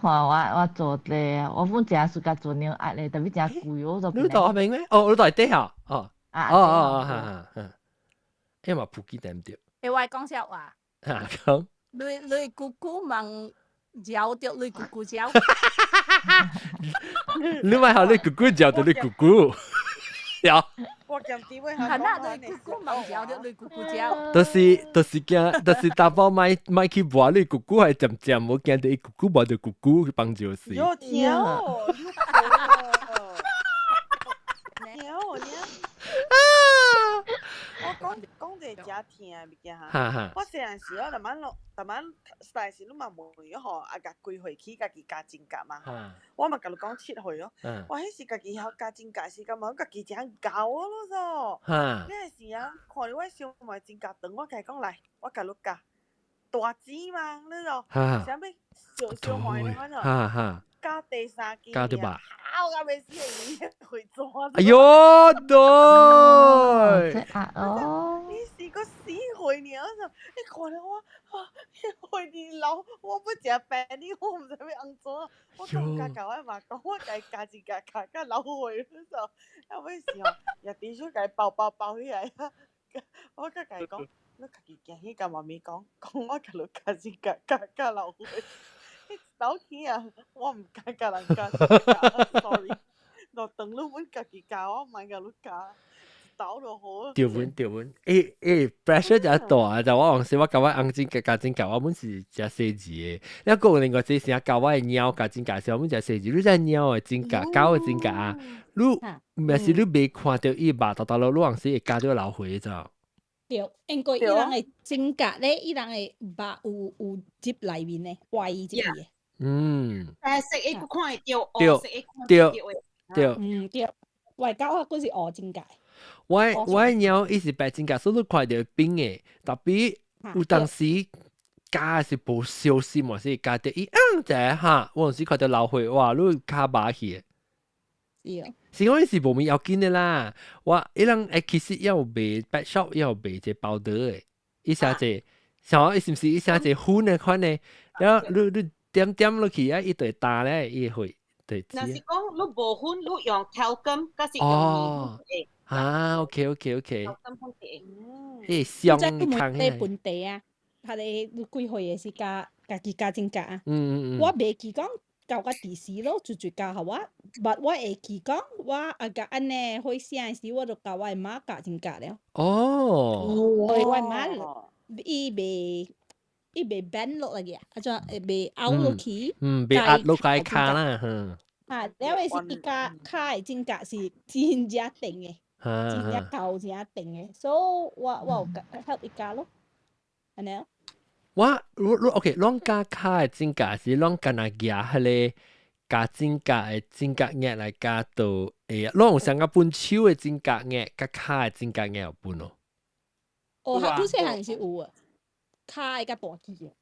看我做咧，我本正暑假做牛壓咧，特別真貴，我就你大明咩？哦，你大底下，哦，啊，哦哦哦，哈哈，哈，因為普吉點對？欸，我講笑話。哈講。你姑姑問嚼著你姑姑嚼。你咪學你姑姑嚼著你姑姑。有。我咁點會係啦，你姑姑問嚼著你姑姑嚼。就是驚，就是大包買去磨你姑姑係漸漸，無驚著伊姑姑磨著姑姑去幫助死。喲，聽哦，聽哦，聽。我講講者誠疼的物件哈，我細漢時哦，逐擺落，逐擺細時你嘛問吼，啊，共幾歲起家己加指甲嘛，我嘛共你講7歲哦，我彼時家己曉加指甲時，感覺家己誠𠢕咯咾。彼時啊，看著我小妹指甲長，我共伊講來，我共你加大指嘛，你咾，啥物小小妹你看咾。加第三支，加對吧？好到欲死的，會怎？哎喲，對。哦。你是個死歲爾，你看著我，啊，歲兒老，我欲食病你，我毋知欲按怎，我講共我媽講，我共伊加一加加甲流血，你知？啊尾時吼，也直接共伊包包包起來，我閣共伊講，你家己行去共媽咪講，講我共你加一加加甲流血。走去啊！我毋敢共人加，sorry。就等你阮家己加，我毋愛共你加，走就好。對阮對阮，欸欸，pressure 誠大，就我往時我共我翁指甲加指甲，我本是誠細緻的。你講另外一個時教我的貓加指甲時，我本誠細緻。你知貓的指甲、狗的指甲啊，你毋是你袂看著伊肉沓沓落，你往時會咬著流血知無？對，因為伊人的指甲咧，伊人的肉有入內面的，歪入去的。白色會看會著，對黑色會看會著的。對。嗯對，我的狗仔閣是烏指甲。我貓伊是白指甲，所以你看著扁的，tapi 有當時咬是無小心嘛，是咬著伊嗯者哈，我有時看著流血，哇！你跤麻去的。是哦。是講伊是無物要緊的啦，我伊人會其實也有賣 pet shop 也有賣這包袋的，伊寫這，像伊是毋是伊寫這粉的款的，然後你點點落去啊，伊就會焦咧，伊會對。若是講你無粉，你用 talcum，抑是用哦麵粉。啊，OK OK OK。 talcum 粉會。伊香你香本地啊，彼個你幾歲的時加家己加指甲啊？我袂記講到我佇時咯，就就教予我，but 我會記講，我啊共按呢火醒的時，我就共我的媽教指甲了。哦。所以我的媽伊袂 bend 落來嘅，啊怎袂拗落去。嗯，袂壓落來跤啦，哼。啊，了的是伊跤跤的指甲是真正長的，真正厚真正長的，所以我有 help 伊教咯，按呢。我我 OK，攏加跤的指甲是攏干焦舉彼個加指甲的指甲壓來加到會，攏有上個分手的指甲壓，佮跤的指甲壓有分哦。哦，阮細漢是有啊，跤的佮大支的。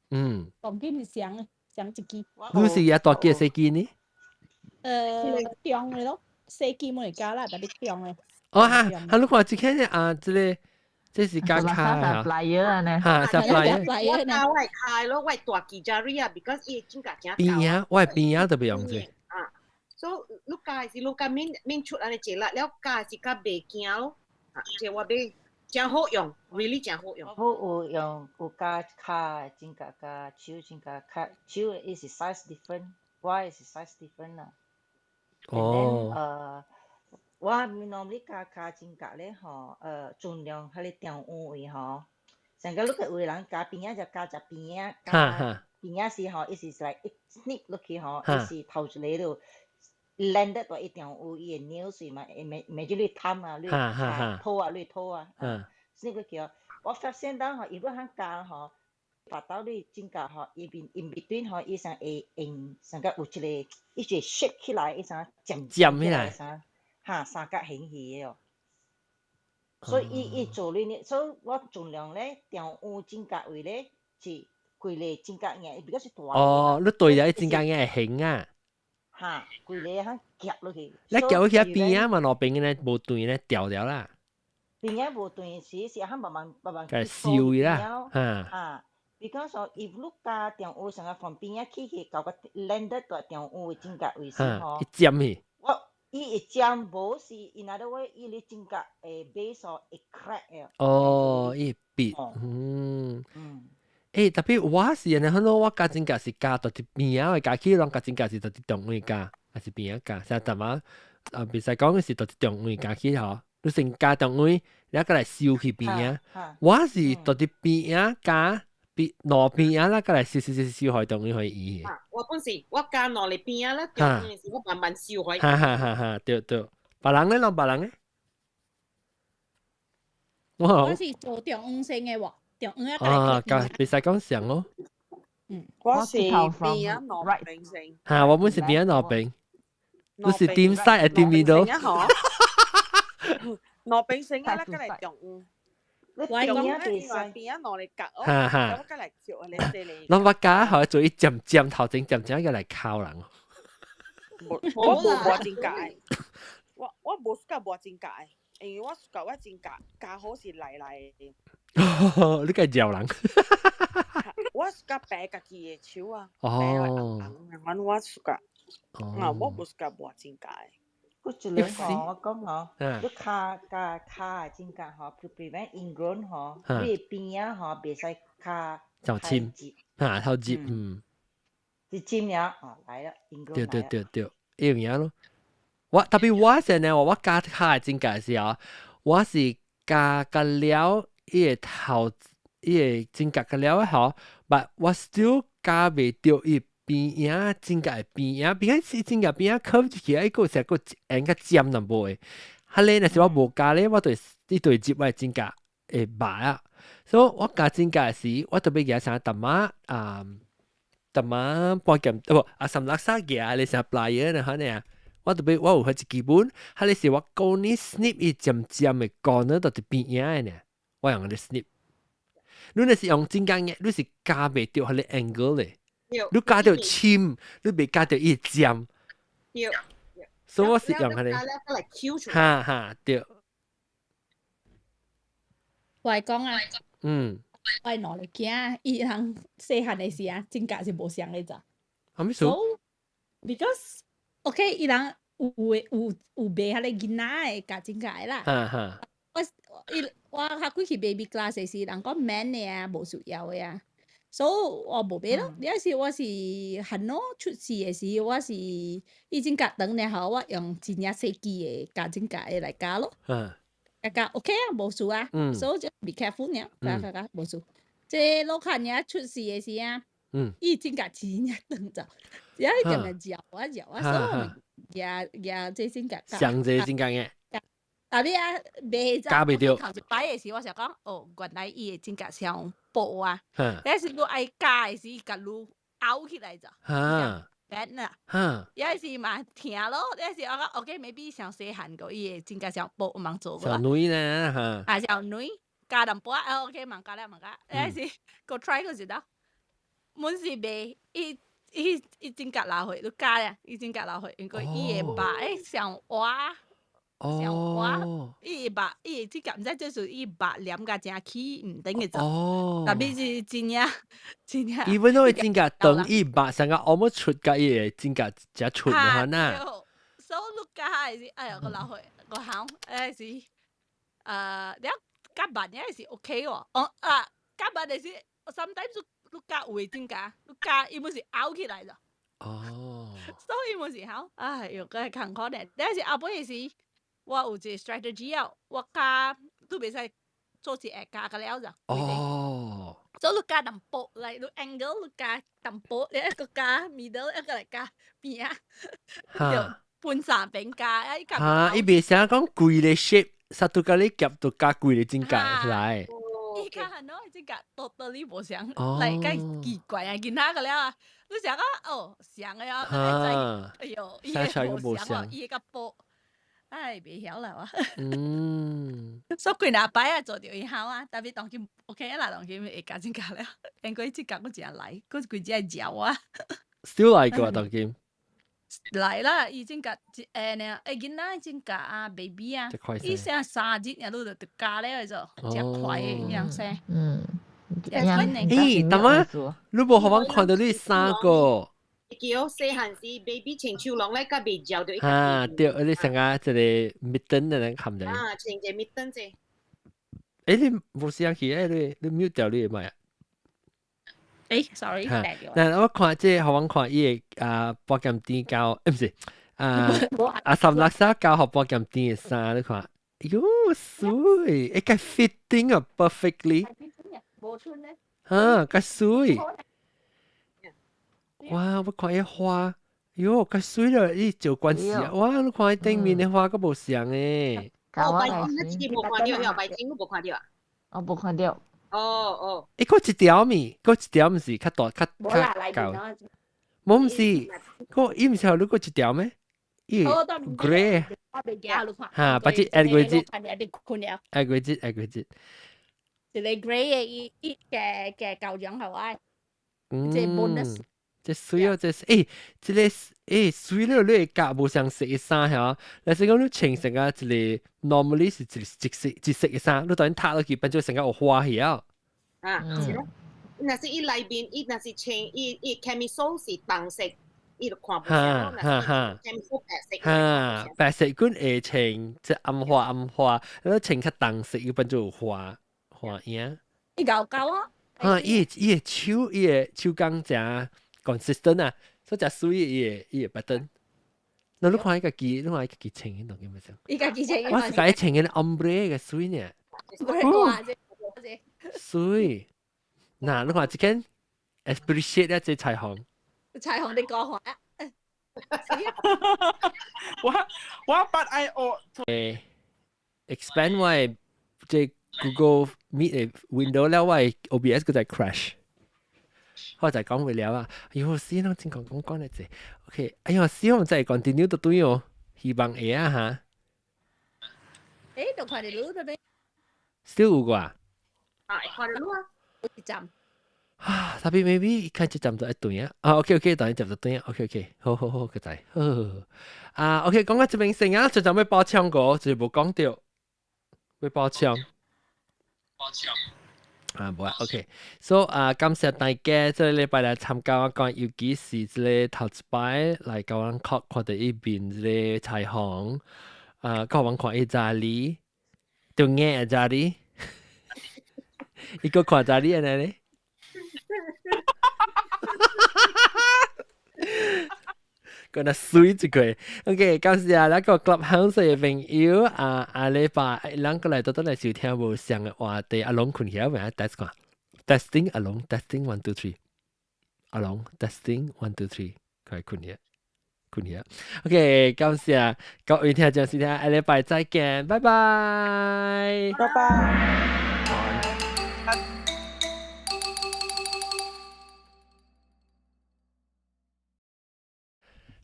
大支是雙雙一支。你是也大支細支呢？中的咯，細支無會加啦，特別中的。哦哈，哈你看這個啊，這個。這是加跤啊！哈，supplier。我加我的跤咯，我的大支 jari 啊，because 伊的指甲誠邊仔，我的邊仔都袂用這。啊，所以你加的是你較免免出按呢濟力，了加是較袂驚咯。啊，這我買誠好用，really 誠好用。我有用有加跤指甲加手指甲，跤手的伊是 size different，我的是 size different 啦。哦。我 normally 加跤指甲咧吼，盡量彼個中央位吼，上個你個有的人加邊仔就加只邊仔，加邊仔時吼，伊是來一 snip 落去吼，伊是頭一個就 landed 佇伊中央伊的 nails 嘛，imagine 你貪啊，你拖啊，你拖啊，snip 落去吼，我發現到吼，伊要通加吼，拔到你指甲吼，伊邊 in between 吼，伊上會用上個有一個，伊就 shape 起來，伊啥尖尖起來。哈，三角形去的哦。所以伊做你呢，所以我盡量咧，中央指甲位咧是規個指甲硬，伊比較是大。哦，你對來指甲硬會形啊？哈，規个哈夾落去。你夾落去邊仔嘛，兩邊咧無斷咧掉掉啦。邊仔無斷時是哈慢慢慢慢。該燒啦，哈。哈，because if 你加中有成個從邊仔起去到個 landed 在中央的指甲位置吼。一尖去。我伊會尖無是，in other way，伊咧指甲會 base 會 crack 的。哦，伊會變，嗯。欸，特別我是按呢，好咯，我加指甲是加到佇邊仔的加起，攏加指甲是到佇中位加，還是邊仔加？成淡仔啊，袂使講是到佇中位加起吼，你先加中位，了閣來收去邊仔。我是到佇邊仔加，邊兩邊仔啦，閣來收收收收去中位去伊。我本是我加兩个邊仔啦，中位是我慢慢收去。哈哈哈哈，對對，別人咧，攏別人咧。我是做中央先的喎。啊，較袂使講上咯。嗯，我是邊仔兩邊先。嚇，我本是邊仔兩邊。你是點 side 還點 middle？兩邊先啊，咱來中央。我講邊仔邊仔兩个角哦，哈哈。我閣來照你這裡。攏捌加後做一尖尖頭前尖尖個來敲人。我無磨指甲的，我無 suka 磨指甲的，因為我 suka 我指甲加好是內內的。你該嚼人。我 suka 白家己的手啊，哦，白我 suka，啊，我無 suka 磨指甲的。我一個吼，我講吼，你跤加跤的指甲吼，to prevent ingrown 吼，你邊仔吼袂使跤就尖，嚇頭尖，嗯。一尖了，哦來了，ingrown。對對對對，一樣咯。我特別我先呢，我加跤的指甲時候，我是加個了。伊個頭，伊個指甲個了吼，but 我 still 加袂著伊邊仔指甲的邊仔，邊仔是指甲邊仔 curve 起來，伊閣成個按較尖淡薄的。哈咧，若是我無加咧，我就伊就會入我的指甲會肉啊。所以我加指甲時，我特別舉啥淡仔啊，淡仔半劍，無啊三六三舉咧啥 plier 呢，哈呢。我特別我有彼一基本，哈咧是我講你 snip 伊尖尖的 corner 到佇邊仔的呢。我用個 snip，你若是用指甲嘅，你是加袂著彼个 angle 咧，你加著深，你袂加著伊尖。對。所以我是用彼个。哈哈，對。我講啊。我兩個囝，伊人細漢的時啊，指甲是無相的咋。啥物事？Because OK，伊人有有有賣彼个囡仔的咬指甲的啦。哈哈。我伊我較過去 baby class 的時，人講免的啊，無需要的啊，所以我無買咯。了是我是很早出世的時，我是伊指甲長了後，我用真正細支的咬指甲的來咬咯。咬咬 OK 啊，無事啊。所以就 be careful 爾，咬咬咬無事。這老漢爾出世的時啊，伊指甲真正長就，只一點點嚼啊嚼啊，所以舉舉這指甲。上這指甲嘅。啊你啊，袂加袂著。頭一擺的時，我想講，哦，原來伊的指甲上薄啊。但是你愛咬的時，共你拗起來就。變啦。也是嘛疼咯，也是我講，OK，maybe 上細漢個伊的指甲上薄，茫做過。上軟呢嚇。啊，上軟，咬淡薄仔，OK，茫咬了茫咬，也是閣 try 過一道，滿是袂，伊伊伊指甲流血，你咬咧，伊指甲流血，因為伊的肉會上滑。上滑，伊的肉，伊的指甲毋知做事，伊肉黏甲誠起，毋等個做。特別是真正真正。 Even though 指甲長，伊肉成個 almost 出甲伊的指甲才出的哈呐。所以你咬的是，哎喲，閣流血，閣喊，哎是，了較慢也是 OK 喎，哦啊，較慢的是，sometimes 你咬有的指甲，你咬伊本是拗起來了。所以本是好，哎喲，閣艱苦咧。但是後尾是，我有一個 strategy 啊，我咬都袂使做一下咬個了就。所以你咬淡薄，來你 angle 你咬淡薄，你一個咬 middle 一個來咬邊仔，就分三邊咬，啊伊哈，伊袂使講規个 shape，實都共你夾到咬規個指甲來。伊較很多指甲 totally 無相，來較奇怪啊，囡仔個了啊，你想講哦，像的啊，哎喲，伊個無相哦，伊個較薄。唉，袂曉啦我。所以幾若擺啊，做著伊好啊，特別當今 OK 啦，當今會咬指甲了，因為指甲閣誠來，閣規隻嚼啊。 Still 來過當今。來啦，伊真甲一下呢，欸囡仔真甲啊 baby 啊，伊生三日爾你就就教了就，真快的樣生。嗯。欸，大媽，你無予阮看著你三個。叫細漢時 baby 穿手籠咧，佮袂嚼著。啊，對，你成個一個 mitten 的人含著。啊，穿一個 mitten 者。欸，你無聲去，欸，你你 mute 掉你的麥啊？欸，sorry，嗱，我看這個，予阮看伊的啊，寶劍店交，欸，毋是，啊，阿三六三交予寶劍店的衫，你看，喲，媠，欸，個 fitting 啊，perfectly。無穿咧。啊，較媠。哇！我看伊花，喲，較媠了，伊就關係啊！哇，你看伊頂面的花閣無相的。哦，白金，你自己無看著，白金你無看著啊？我無看著。哦哦。欸，閣一條咪，閣一條毋是較大較較厚。無毋是，閣伊毋是予你閣一條咩？伊 grey。哈，把這下個節。下個節，下個節。一個 grey 的伊伊嘅嘅夠樣係咪？這 bonus。這媠哦，這欸，這個欸媠了，你會夾無相色的衫嚇，若是講你穿成個一個 normally 是一一色一色的衫，你當然脫落去變做成個有花去啊。啊，是咯。若是伊內面，伊若是穿伊伊 camisole 是紅色，伊就看無哈哈哈。 camisole 白色。哈，白色阮會穿這暗花暗花，你穿較重色又變做有花花影。伊𠢕𠢕啊。哈，伊伊的手伊的手工誠 consistent 啊，所以誠媠伊的伊的 pattern。那你看伊家己，你看伊家己穿彼種咁樣。伊家己穿。我是共伊穿個 ombre 嘅媠呢。媠。嗱，你看這間 appreciate 一隻彩虹。彩虹的歌話。我我捌愛學。誒，expand 我的這 Google Meet 的 window 了，我的 OBS 閣再 crash。我就講袂了啊！哎喲，死攏真講講講咧濟。OK，哎喲，死我再 continue 就對哦，希望會啊哈。欸，就看著你這邊。 still 有掛？啊，看著你啊。有一站。啊，特別 maybe 看這站就會斷啊。啊，OK OK，等下站就斷啊。OK OK，好好好，個仔，好好好。啊，OK，講到這邊先啊，就就欲補充個，就是無講著，欲補充。補充。啊，無啊，OK，so 啊，感謝大家這個禮拜來參加我講，尤其是這個頭一擺來共阮看看著伊面這個彩虹，啊，佮阮看伊查理，中眼的查理，伊閣看查理按呢咧？閣若媠一個，OK，感謝咱個 Clubhouse 的朋友啊，下禮拜咱閣來倒轉來收聽無相的話題，阿龍睏起來未啊？test 看，testing 阿龍，testing one two three，阿龍，testing one two three，快睏起來，睏起來，OK，感謝各位聽眾收聽，下禮拜再見，拜拜，拜拜。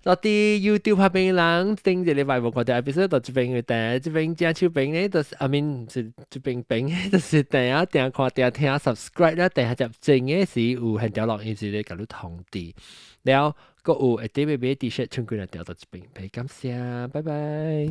到佇 YouTube 彼邊人頂一禮拜無看著 episode 到這邊去訂，這邊正手邊咧，就是 I mean 是這邊邊，就是訂啊訂看訂聽 subscribe 啦，訂下集正嘅時有現條錄音時咧，共你通知。了閣有會佇欲買 T-shirt 穿過來調到這邊，感謝，拜拜。